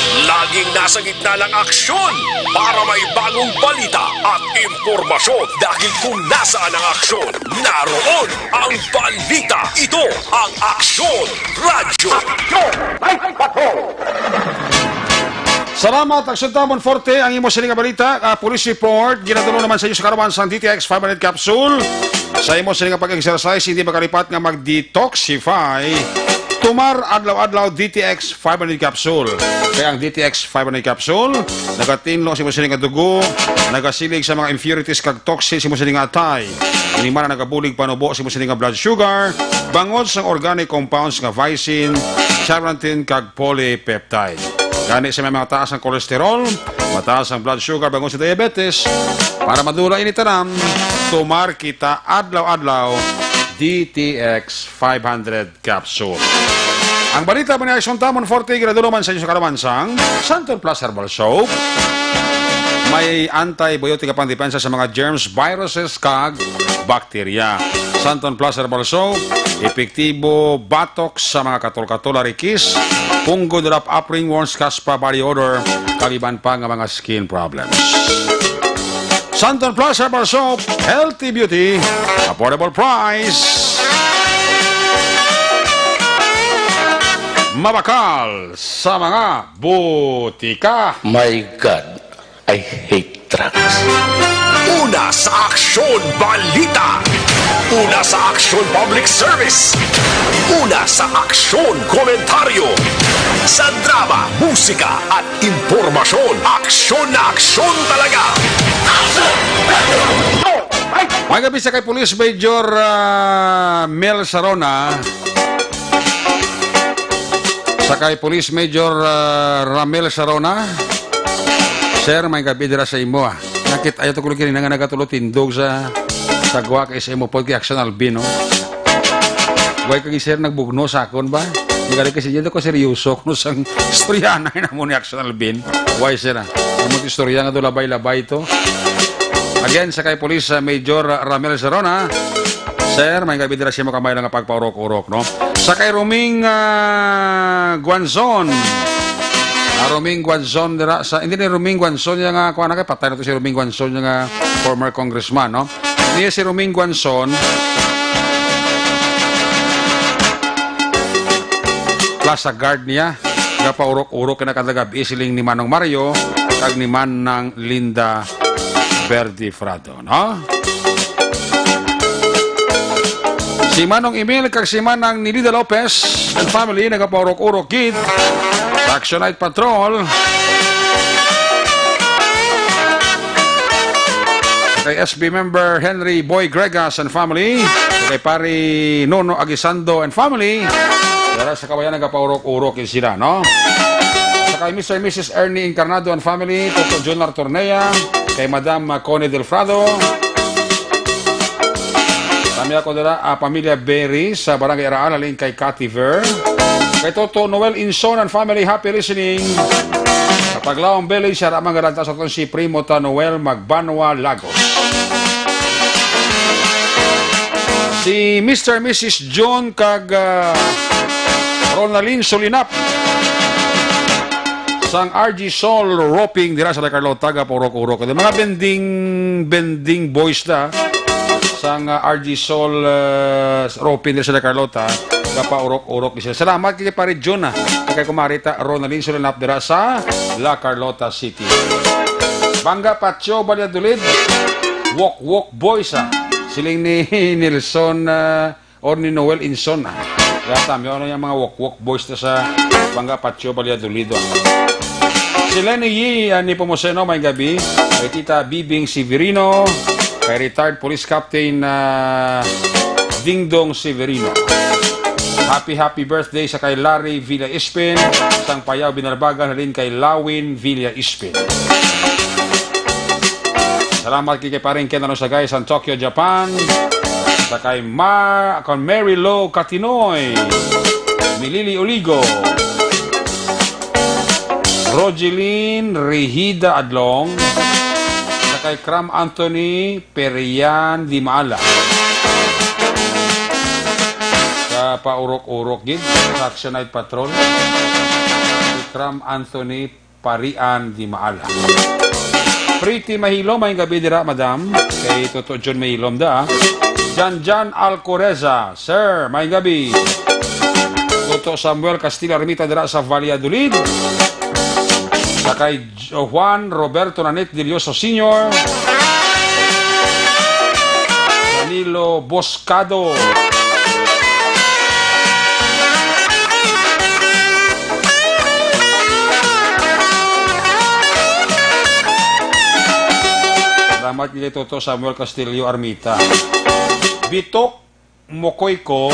Laging nasa gitna ng aksyon para may bagong balita at impormasyon. Dahil kung nasaan ang aksyon, naroon ang balita. Ito ang Aksyon Radyo. Aksyon! Night Patrol! Salamat, Aksyon Tamon Forte, ang imo sini nga balita. Ah, police report, ginadulong naman sa inyo sa karuman sang D T X five hundred capsule. Sa imo sini nga pag-exercise, hindi makalipat nga mag-detoxify. Tumar adlaw-adlaw D T X five hundred capsule. Kaya ang D T X five hundred capsule, nagatinlo sa imo sini nga dugo, nagasilig sa mga impurities kag toxin sa imo sini nga atay. Ini man ang nagabulig panubo sa imo sini nga blood sugar, bangod sang organic compounds nga vicin, charantin, kag polypeptide. Gani sa may mga taas ang cholesterol, mataas ang blood sugar, bangod sa diabetes, para madula ini tanan, tumar kita adlaw-adlaw D T X five hundred capsule. Ang balita mo ni Action Tamon Forte, ginadulong man sa inyo sa karuman sang Santon Plus Herbal Soap. May antibiotic nga pangdepensa sa mga germs, viruses, kag bakterya. Santon Plus Herbal Soap, epektibo batok sa mga katol-katol, arikis, punggod, rap, up, ringworms, kaspa, body odor, kag iban pa nga mga skin problems. Santon Plus Herbal Soap, healthy beauty, affordable price. Mabakal sa mga butika. My God, I hate drugs. Una sa aksyon, balita. Una sa aksyon, public service. Una sa aksyon, komentaryo. Sa drama, musika, at impormasyon, aksyon na aksyon talaga. May gabi sa kay Police Major, ah, Mel Sarona. Sa kay Police Major, ah, Ramel Sarona. Sir, may gabi dira sa imo, ah. Nakit-, ayaw to ko kinina nga nagatulo tindog sa, sa gwa kay sa imo pod kay Action Alvin, no? Way kag sir nagbugno sa akon ba? Ang galing kasi dyan ko seryoso kuno sang istorya na yun mo ni Action Alvin. Way sir, ah. Ang mga istorya nga do labay-labay to. Again, sa kay Police, ah, Major, ah, Ramel Sarona. Sir, may gabi dira sa imo kamay lang nga pagpaurok-urok, no? Sa kay Roming, ah, Guanzon. Ah, Roming Guanzon dira sa, hindi ni Roming Guanzon yung, ah, kuha na kay patay na to si Roming Guanzon yung, ah, former congressman, no? Niya si Roming Guanzon. Plus sa guard niya, gapaurok-urok na kada gabi siling ni Manong Mario kag ni Manang Linda Verdi Frado, no? Si Manong Emil kag si Manang Nilida Lopez and family nagapaurok-urok gid sa Action Night Patrol. Kay S B member Henry Boy Gregas and family. Kay Pari Nono Aguisando and family. Dara sa Kawayan nagapaurok-urok gid sila, no? Sa kay Mister and Missus Ernie Encarnado and family, Toto Jun Artornea, kay Madam, uh, Connie Delfrado. Kami ako dira, ah, pamilya Berry sa Barangay Araal, halin kay Cathy Ver. Kay Toto Noel Inson and family, happy listening. Sa Paglawang Village, sa Ramang Galanta, sa si Primo ta Noel Magbanwa Lagos. Si Mister and Missus John kag, ah, Ronaldin Solinap sang R G Sol Roping dira sa Carlota, gapaurok-urok. Mga bending, bending boys na. sang, ah, R G Sol, ah, Ropin diri sa La Carlota, gapaurok-urok ni sila. Salamat kay Pare Jun, ah, kay Kumari ta Ronaldin Sulinap dira sa La Carlota City. Bangga Patio, Valladolid, Wok Wok Boys, ah. Siling ni Nelson, ah, or ni Noel Inson, ah. Yata, may ano yung mga Wok Wok Boys na sa Bangga Patio, Valladolid, ah. Si Lenny Yee, ah, ni Pomoseno, may gabi. Kay Tita Bibing Severino, kay retired Police Captain, ah, Dingdong Severino. Happy, happy birthday sa kay Larry Villa Ispin, sang Payaw Binalbagan, halin kay Lawin Villa Ispin. Salamat kay, kay Paring Ken Anosagay sa Tokyo, Japan. Sa kay Ma-, kon Mary Lou Katinoy, Milili Oligo, Rogeline Rehida Adlong, sa kay Cram Anthony Perian Di Maala. Sa paurok-urok gid, Action Night Patrol. Si Cram Anthony Parian Di Maala. Pretty Mahilom, may gabi dira, madam. Kay Toto John Mahilom da. Janjan Alcoreza, sir, may gabi. Toto Samuel Castillo Armita dira sa Valladolid. Sa kay J-, Juan Roberto Nanit Delioso Senior. Danilo Boscado. Salamat kay Toto Samuel Castillo Armita. Bitok Mokoy ko,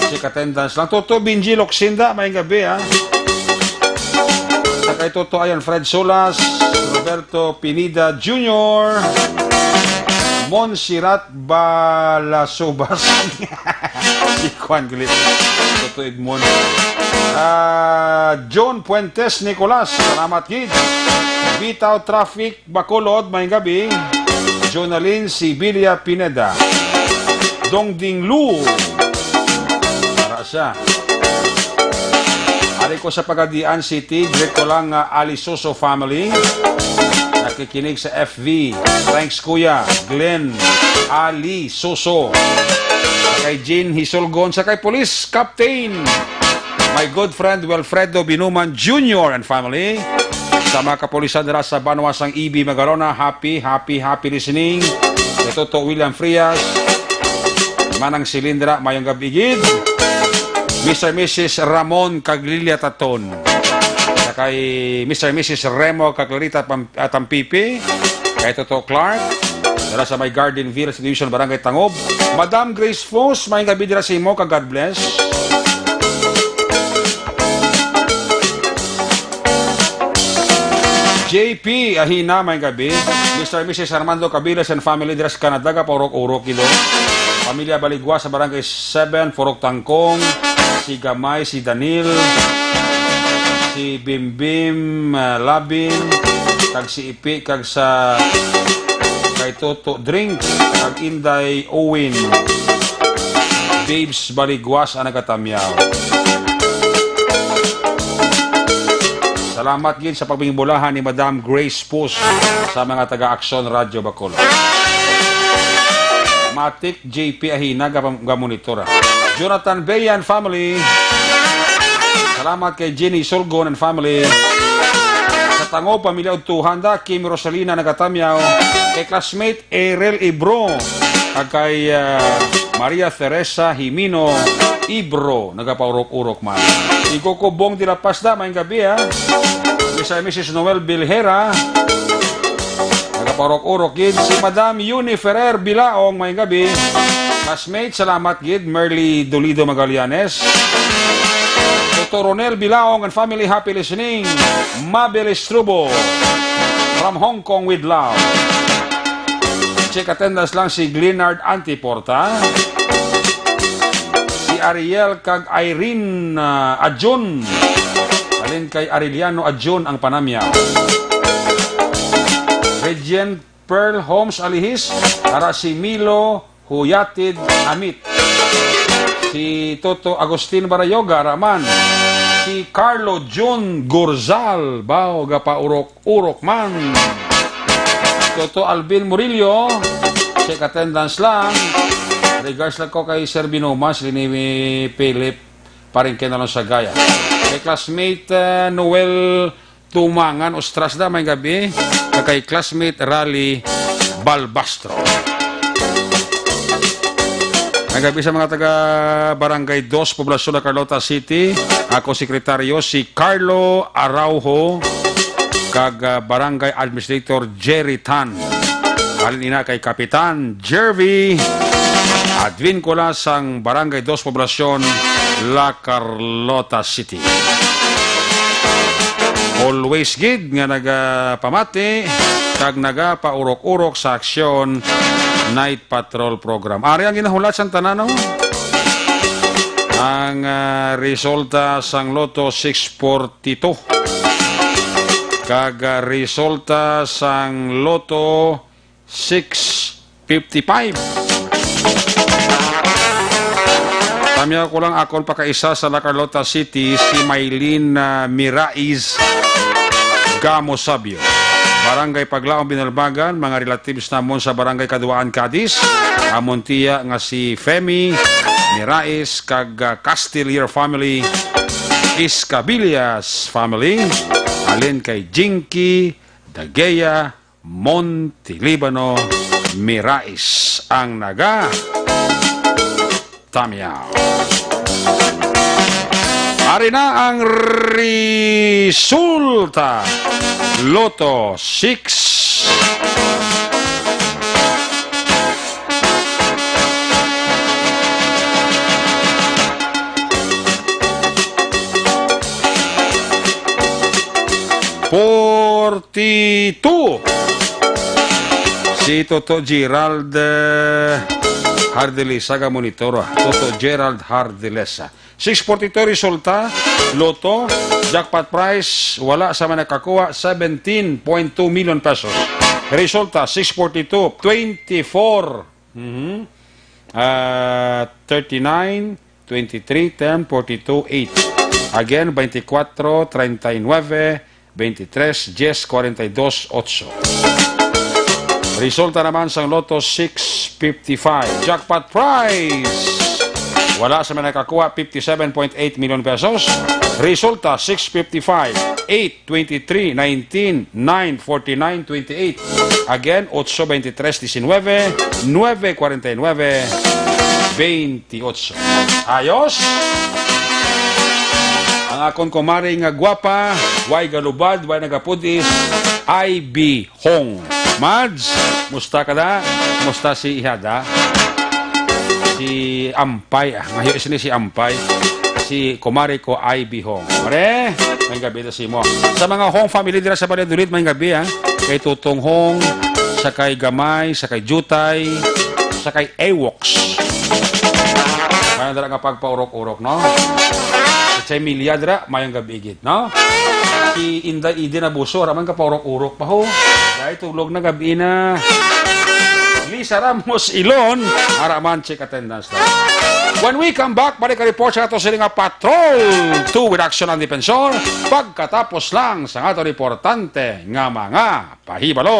check attendance lang. Toto Benji Loksinda, may gabi, ha. Sa kay Toto Ayan Fred Solas, Roberto Pineda Junior, Monsirat Balasubas. Si Juan Glit. Toto Edmond. Ah, John Puentes Nicolas, salamat gid. Bitaw Traffic Bacolod, may gabi. Jonalyn Sibilia Pineda. Dongding Lu. Para siya. Ari ko sa Pagadian City, greet ko lang nga Alisoso family. Nakikinig sa F V. Thanks, Kuya Glenn Ali Soso. Kay Jean Hisolgon, sa kay Police Captain. My good friend Wilfredo Binuman Junior and family. Sa mga kapulisan dira sa banwa sang E B Magarona, happy, happy, happy listening. Kay Toto William Frias, Manang Silindra, mayong gabi gid. Mister Missus Ramon kag Lilia Taton. Sa kay Mister Missus Remo kag Clarita Pam-, ah, Tampipi. Kay Toto Clark. Dira sa may Garden Village Division, Barangay Tangob. Madam Grace Fos, may gabi dira sa imo, kag God bless. J P Ahina, may gabi. Mister and Missus Armando Cabiles and family dira sa Canada, gapaurok-urok gid. Pamilya Baligwa sa Barangay Seven, Purok Tangkong, si Gamay, si Danil, si Bimbim, ah, Labin, kag si Ipi, kag sa kay Toto Drink, kag Inday Owen. Babes Baligwas ang nagatamyaw. Salamat gid sa pagpangimbulahan ni Madam Grace Pus sa mga taga Aksyon Radyo Bacolod. Matik J P Ahina ga-, gamonitora. Jonathan Bayan family. Salamat kay Jenny Sulgon and family. Sa Tango, pamilya Udtuhan da, Kim Rosalina nagatamyaw. Kay classmate Erel Ibro. Kag kay, ah, Maria Teresa Jimino Ibro, nagapaurok-urok man. Si Coco Bong de la Paz da, maayong gabi, ha. Kay sa Missus Noel Bilhera, nagapaurok-urok gid. Si Madam Yuni Ferrer Bilaong, maayong gabi. Classmate, salamat gid. Merly Dolido Magallanes. Toto Ronel Bilaong and family, happy listening. Mabel Estrubo from Hong Kong with love. Check attendance lang si Glenard Antiporta. Si Ariel kag Irene, ah, Ajon. Halin kay Ariliano Ajon ang panamyaw. Regent Pearl Holmes Alihis, ara si Milo Huyatid Amit. Si Toto Agustin Barayoga, Raman. Si Carlo Jun Gorzal, bao gapaurok-urok man. Toto Alvin Murillo, Check attendance lang. Regards lang ko kay Sir Binuma, si ni Philip, paring Kenalon Sagaya. Kay classmate, ah, Noel Tumangan Ostrasda, may gabi. Kag kay classmate Rally Balbastro. May gabi sa mga taga Barangay Dos, Poblacion, La Carlota City. Ako sekretaryo si Carlo Araujo, kag, ah, Barangay Administrator Jerry Tan. Halin ina kay Kapitan Jervy Advincula sang Barangay Dos Poblacion, La Carlota City. Always gid nga nagapamati kag nagapaurok-urok sa Aksyon Night Patrol Program. Ari ang ginahulat sang tanan, no? Ang, ah, resulta sang Lotto six forty-two. Kag, ah, resulta sang Lotto six fifty-five. Tamyaw ko lang, akon pakaisa sa La Carlota City, si Mylene, ah, Miraiz Gamo Sabio. Barangay Paglaom, Binalbagan, mga relatives namon sa Barangay Kaduaan, Cadiz. Amon tiya nga si Femi Miraiz kag, ah, Castilier family, Iscabillas family, halin kay Jinky Dagea Montelibano Mirais ang naga tamyaw. Ari na ang resulta. Lotto six. Forty-two. Si Toto Gerald, eh, Hardelesa ka monitor, ah. Toto Gerald Hardelesa. Six forty-two resulta, Lotto, jackpot prize, wala sa man nakakuha, seventeen point two million pesos. Resulta, six forty-two, twenty-four, mhm, ah, thirty-nine, twenty-three, ten, forty-two, eight. Again, twenty-four, treinta y nueve, veintitrés, diez, cuarenta y dos, ocho. Resulta naman sang Lotto six fifty-five. Jackpot prize! Wala sa man nakakuha, fifty-seven point eight million pesos. Resulta, six fifty-five, eight, twenty-three, nineteen, nine, forty-nine, twenty-eight. Again, ocho, veintitrés, diecinueve, nueve, cuarenta y nueve, veintiocho. Ayos! Ang akon kumari nga gwapa, way galubad, way nagapudis, I B Hong. Mads, musta ka na? Musta si Ihada? Si Ampay, ah, ngayo sini si Ampay. Si kumari ko, I B Hong. Pare, may gabi na si mo. Sa mga Hong family dira sa Valladolid, may gabi, ah. Kay Tutong Hong, sa kay Gamay, sa kay Jutay, sa kay Ewoks. May dara nga pagpaurok-urok, no? Sa Chay Milya dira, mayong gabi gid, no? Si Inday Eden Abuso, ara man ka paurok-urok pa, ho. Dahil tulog na, gabi na. Lisa Ramos Ilon, ara man, check attendance na. When we come back, balik ka report sa ato sila nga Patrol two with Action ang Defensor. Pagkatapos lang sa ato importante nga mga pahibalo.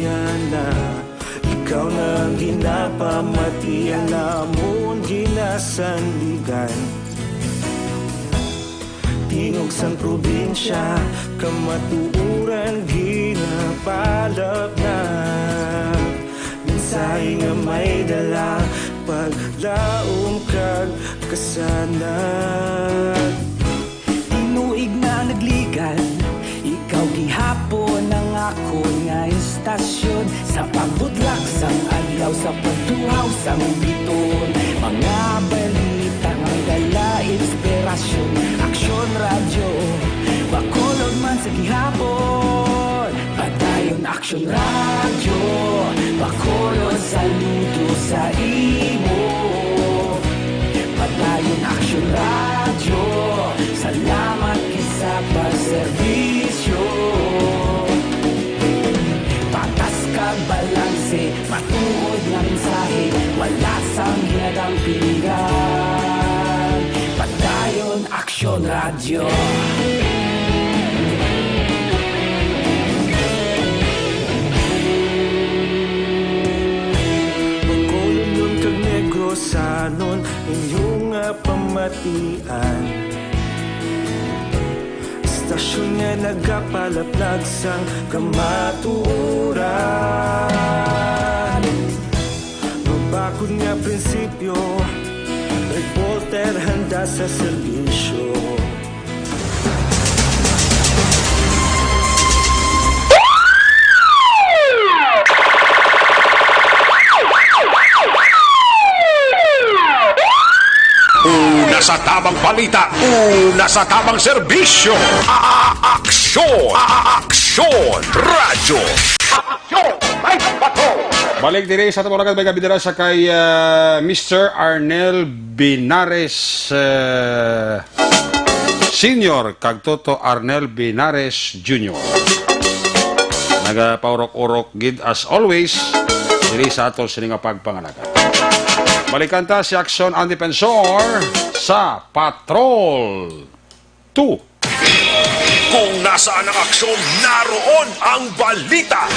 Yana, ikaw na ang ginapamatian namon ginasandigan. Tingog sang probinsya, kamatuoran ginapalapnag. Mensahe nga may dala, paglaom kag kasanag. Tinuig na nagligad, ikaw gihapon ang akon nga istasyon. Sa pagbutlak sang adlaw, sa pagtuhaw sang biton, mga balita nga dala inspirasyon. Aksyon Radyo, Bacolod man sa gihapon. Padayon Aksyon Radyo, Bacolod, saludo sa imo. Padayon Aksyon Radyo, salamat gid sa pagserbisyo. Patas kag balanse, matuod nga mensahe, wala sang hinadampingan. Padayon Aksyon Radyo. Bacolodnon kag Negrosanon, inyo nga pamatian. Istasyon nga nagapalaplag sang kamatuoran. Mabakod nga prinsipyo, reporter handa sa serbisyo. Una sa tamang balita, una sa tamang serbisyo. A-, a-, aksyon, a-, a-, aksyon, radyo. Aksyon, may bato. Balik diri sa tamang oras, may kabidara sa kay, ah, Mister Arnel Binares, ah, Senior kag Toto Arnel Binares Junior. Nagapaurok-urok gid as always diri sa aton sini nga pagpangalaga. Balikan ta si Aksyon ang Depensor sa Patrol two. Kung nasaan ang aksyon, naroon ang balita.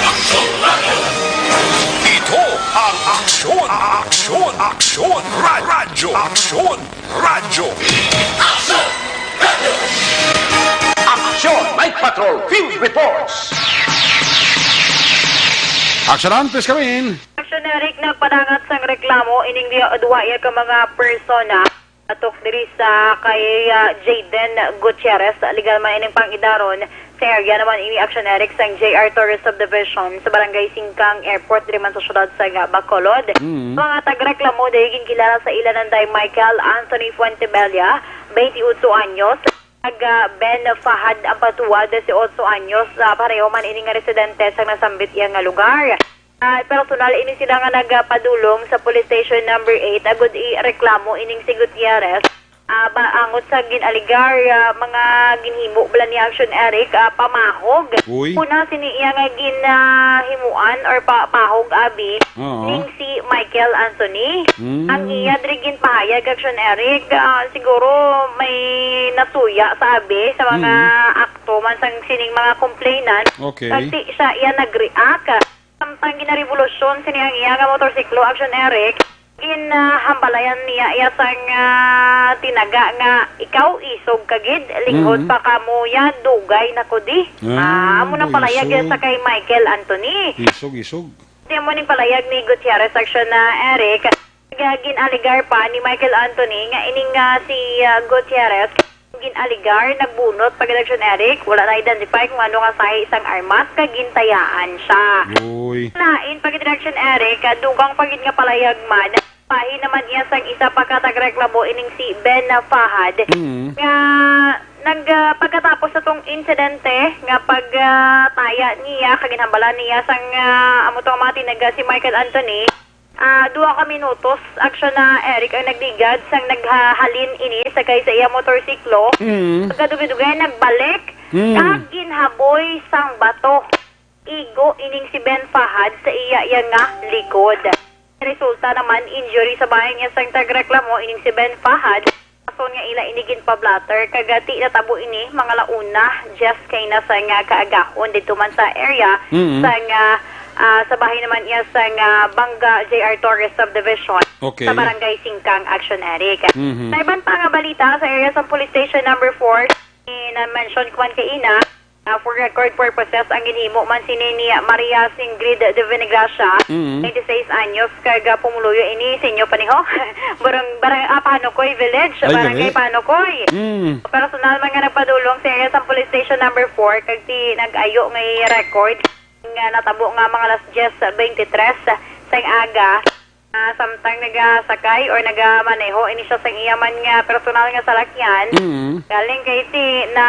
Ito ang Aksyon, Aksyon, Aksyon, Ra-, Radyo, Aksyon, Radyo. Aksyon, Night Patrol Field Reports. Aksyonan, please come in. Aksyon, Eric, nagpadangat sang reklamo ining di-, duha iya ka mga persona. Atok diri sa kay, ah, Jayden Gutierrez, legal man ining pang-idaron. Sa area naman ini, Aksyon, Eric, sang J R Torres Subdivision sa Barangay Singkang Airport diri man sa siyudad sa Bacolod. Mm. Mga tagreklamo diri ginkilala sa ila nanday Michael Anthony Fuentebella, twenty-eight anyos, kag, ah, Ben Fahad Ampatua, dieciocho anyos, ah, pareho man ini nga residente sa nasambit iya nga lugar. Ah, personal ini sila nga nagapadulong sa Police Station Number Eight agud ireklamo ining si Gutierrez, ah, ba, angot sa gin-alegar, ah, mga ginhimo bala ni Aksyon, Eric, ah, pamahog. Uy. Una sini iya nga ginhimuan or pa-, pahog abi Oo. ning si Michael Anthony. Mm. Ang iya diri ginpahayag, Aksyon, Eric, ah, siguro may nasuya sa abi sa mga Mm. akto man sang sining mga complainant. Okay. Kag di siya iya nag-react. Samtang ginarevolusyon sini ang iya nga motorsiklo, Aksyon, Eric, ginahambalayan niya iya sang, ah, tinaga nga, "Ikaw, isog ka gid, lingkod Mhm. pa kamo ya, dugay na ko di." Ah, Ah, amo nang palayag iya isog. sa kay Michael Anthony. Isog, isog. Di mo ning palayag ni Gutierrez, Aksyon, Eric. Nga gin-alegar pa ni Michael Anthony nga ining, ah, si, ah, Gutierrez gin-alegar nagbunot pa gid, Aksyon, Eric, wala na-identify kung ano nga sahi sang armas kag gintayaan siya. Uy. Lain pa gid, Aksyon, Eric, ah, dugang pa gid nga palayag man, bahin naman iya sang isa pa ka tagreklamo ining si Ben Fahad Mm. nga nag, ah, pagkatapos sa tong insidente nga pag, ah, taya niya kag ginhambalan niya sang, ah, amo tong mga tinaga si Michael Anthony, Ah, duha ka minutos, Aksyon, Eric, ang nagligad sang naghahalin ini sakay sa iya motorsiklo. Mm. Pagkadugay-dugay, nagbalik Mm. kag ginhaboy sang bato. Igo ining si Ben Fahad sa iya, iya nga likod. Resulta naman, injury sa bahin niya sang tagreklamo ining si Ben Fahad. Rason nga ila ini ginpa-blotter, kag, ah, ti natabo ini mga launa, just kay na sang, ah, kaagahon didto man sa area Mm. sang, ah, Ah, sa bahin naman iya sang Banga J R Torres Subdivision, Okay. sa Barangay Singkang, Action Eric. Mhm. Sa iban pa nga balita, sa area sang Police Station Number four, na-mention ko man kaina, ah, for record purposes, ang ginhimo man sini ni Maria Singrid de Vinigracia, Mhm. twenty-six anyos, kag, ah, pumuluyo ini sa inyo pa ni ho. Barang, barang, ah, Panokoy Village, Ay, Barangay gali. Panokoy. Mm. Personal man nga nagpadulong sa area sang Police Station Number four, kag ti nag-ayo nga record nga natabo nga mga alas diyes beintitres sang aga, ah, samtang nagasakay or nagamaneho ini siya sang iya man nga personal nga salakyan. Mm. Galing kay ti na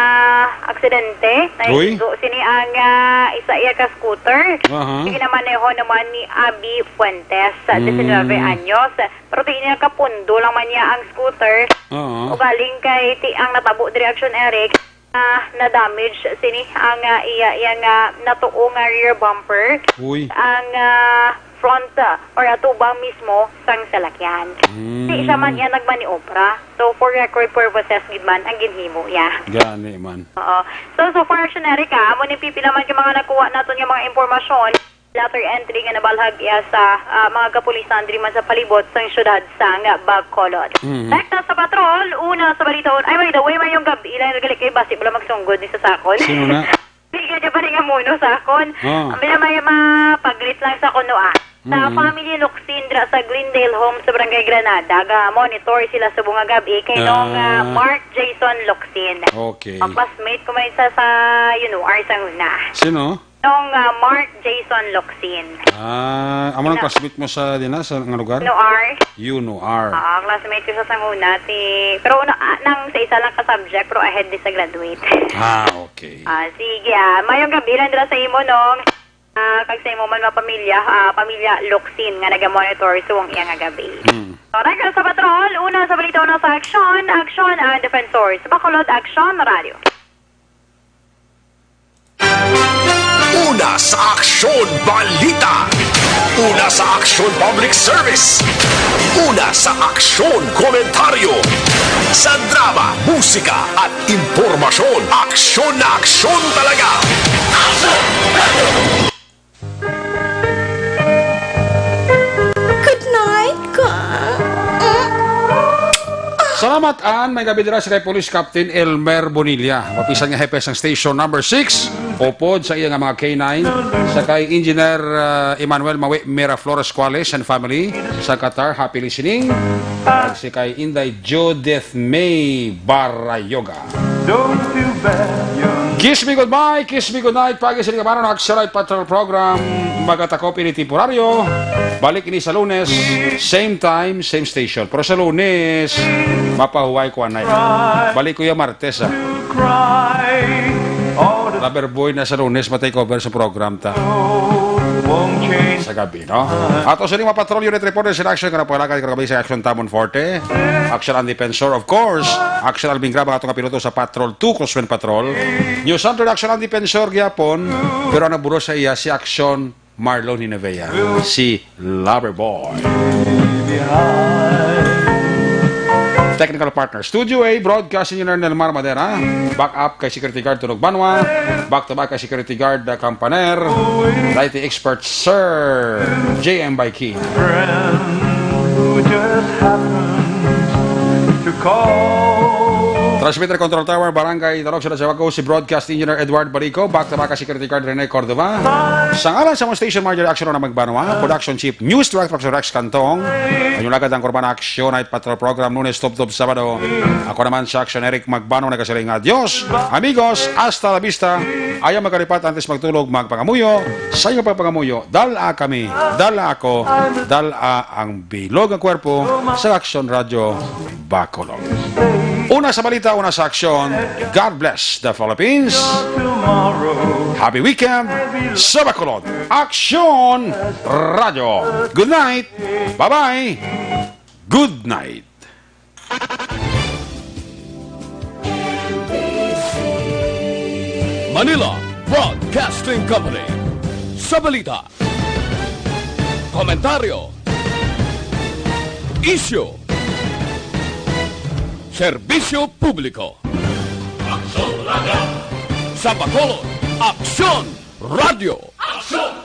aksidente, Uy. naigo sini ang, ah, isa iya ka scooter. Aha. Ginamaneho naman ni Abby Fuentes, sa Mm. diecinueve anyos. Pero di niya kapundo lang man niya ang scooter. Oo. O galing kay ti ang natabo diri, Action Eric, ah, na-damage sini ang, ah, iya, iya nga natuo nga rear bumper, Uy. ang, ah, front, ah, or atubang mismo sang salakyan. Mm. Di siya man iya nagmaniobra. So, for record purposes gid man ang ginhimo iya. Gani man. Oo. So, so far, Action Eric, ah, amo ni pipila man yung mga nakuha naton nga mga impormasyon. Letter entry nga nabalhag iya sa, ah, mga kapulisan diri man sa palibot sang siyudad sang Bacolod. Mhm. Next na sa patrol, una sa balita. Ay, by the way, mayong gabi lang, gali kay basi wala magsunggod ni sa sakon. Sino na? Sige, di ba rin nga muno sa akon? Ah. May, may mapaglit lang sa kuno, ah. Sa Mhm. family Locsin dira sa Glendale Home sa Barangay Granada, ga monitor sila sa bunga gabi kay nong, ah, Ah. Mark Jason Locsin. Okay. Ang classmate ko may sa, sa, you know, Arsanguna. Sino? Nung, ah, Mark Jason Locsin. Ah, amo nang Ina- classmate mo sa dina, sa nga lugar? Noar. You know R. Ah, classmate ko sa sanguna, si, pero una, ah, nang sa isa lang ka subject, pero ahead di sa graduate. Ah, okay. Ah, sige, ah. Mayong gabi lang dira sa imo, nong, ah, kag sa imo man nga pamilya, ah, pamilya Locsin nga nagamonitor sa wang iya nga gabi. Hmm. Alright, sa patrol, una sa balita, una sa aksyon, aksyon ang defensor. Sa Bacolod, Aksyon Radio. Una sa aksyon, balita. Una sa aksyon, public service. Una sa aksyon, komentaryo. Sa drama, musika, at impormasyon, aksyon na aksyon talaga. Good night, ka. Salamat, Ann. May gabi dira sa kay Police Captain Elmer Bonilla, mapisan nga hepe sang Station Number Six, upod sa iya nga mga K nine, sa kay Engineer, uh, Emmanuel Mawi Miraflores Cuales and family sa Qatar. Happy listening. Kag si kay Inday Judith May Barayoga. Don't feel bad, young. Kiss me goodbye, kiss me goodnight. Pagi sa kabaro ng Action Night Patrol Program. Magatakop ini temporaryo. Balik ini sa Lunes, same time, same station. Pero sa Lunes, mapahuway ko anay. Balik ko yung Martes, ah. Cry. All the Lover boy na sa Lunes, matay cover sa program ta. Won't change. Sa gabi, no? Ato sa mga patrol unit reporters in action, kanang paglagan, kanang sa Action Tamon Forte, Action ang Defensor, of course, Action Alvin Grab, ang atong kapiloto sa Patrol Two, Cosmen Patrol. News Center, Action ang Defensor gyapon, pero ang nagburos sa iya si Action Marlon Hinavea, si Lover Boy. Behind. Technical partner, Studio A, Broadcast Engineer Nelmar Madera, backup kay Security Guard Tunog Banwa, back to back kay Security Guard, uh, Campaner, I T expert Sir J M Baiki. Friend who just happened to call. Transmitter Control Tower, Barangay Talok, Ciudad Sabaco, si Broadcast Engineer Edward Barico, back to back kay Security Guard Rene Cordova. Sa ngalan sa mga station manager, Action na Magbanwa, Production Chief, News Director, Rex Cantong, ang inyong lagad ang Kurban Action Night Patrol Program, Lunes, Tubtob, Sabado. Ako naman sa Action, Eric Magbanwa, nagasiling nga, Dios, amigos, hasta la vista. Ayaw magkalipat antes magtulog, magpangamuyo. Sa inyong pagpangamuyo, dala kami, dala ako, dala ang bilog nga kwerpo sa Action Radio Bacolod. Una sa balita, una sa aksyon. God bless the Philippines. Happy weekend sa Bacolod. Action Radio. Good night. Bye-bye. Good night. Manila Broadcasting Company. Sa balita, komentaryo, isyu, serbisyo publiko. Aksyon Radio. Sa Bacolod, Aksyon Radio. Aksyon!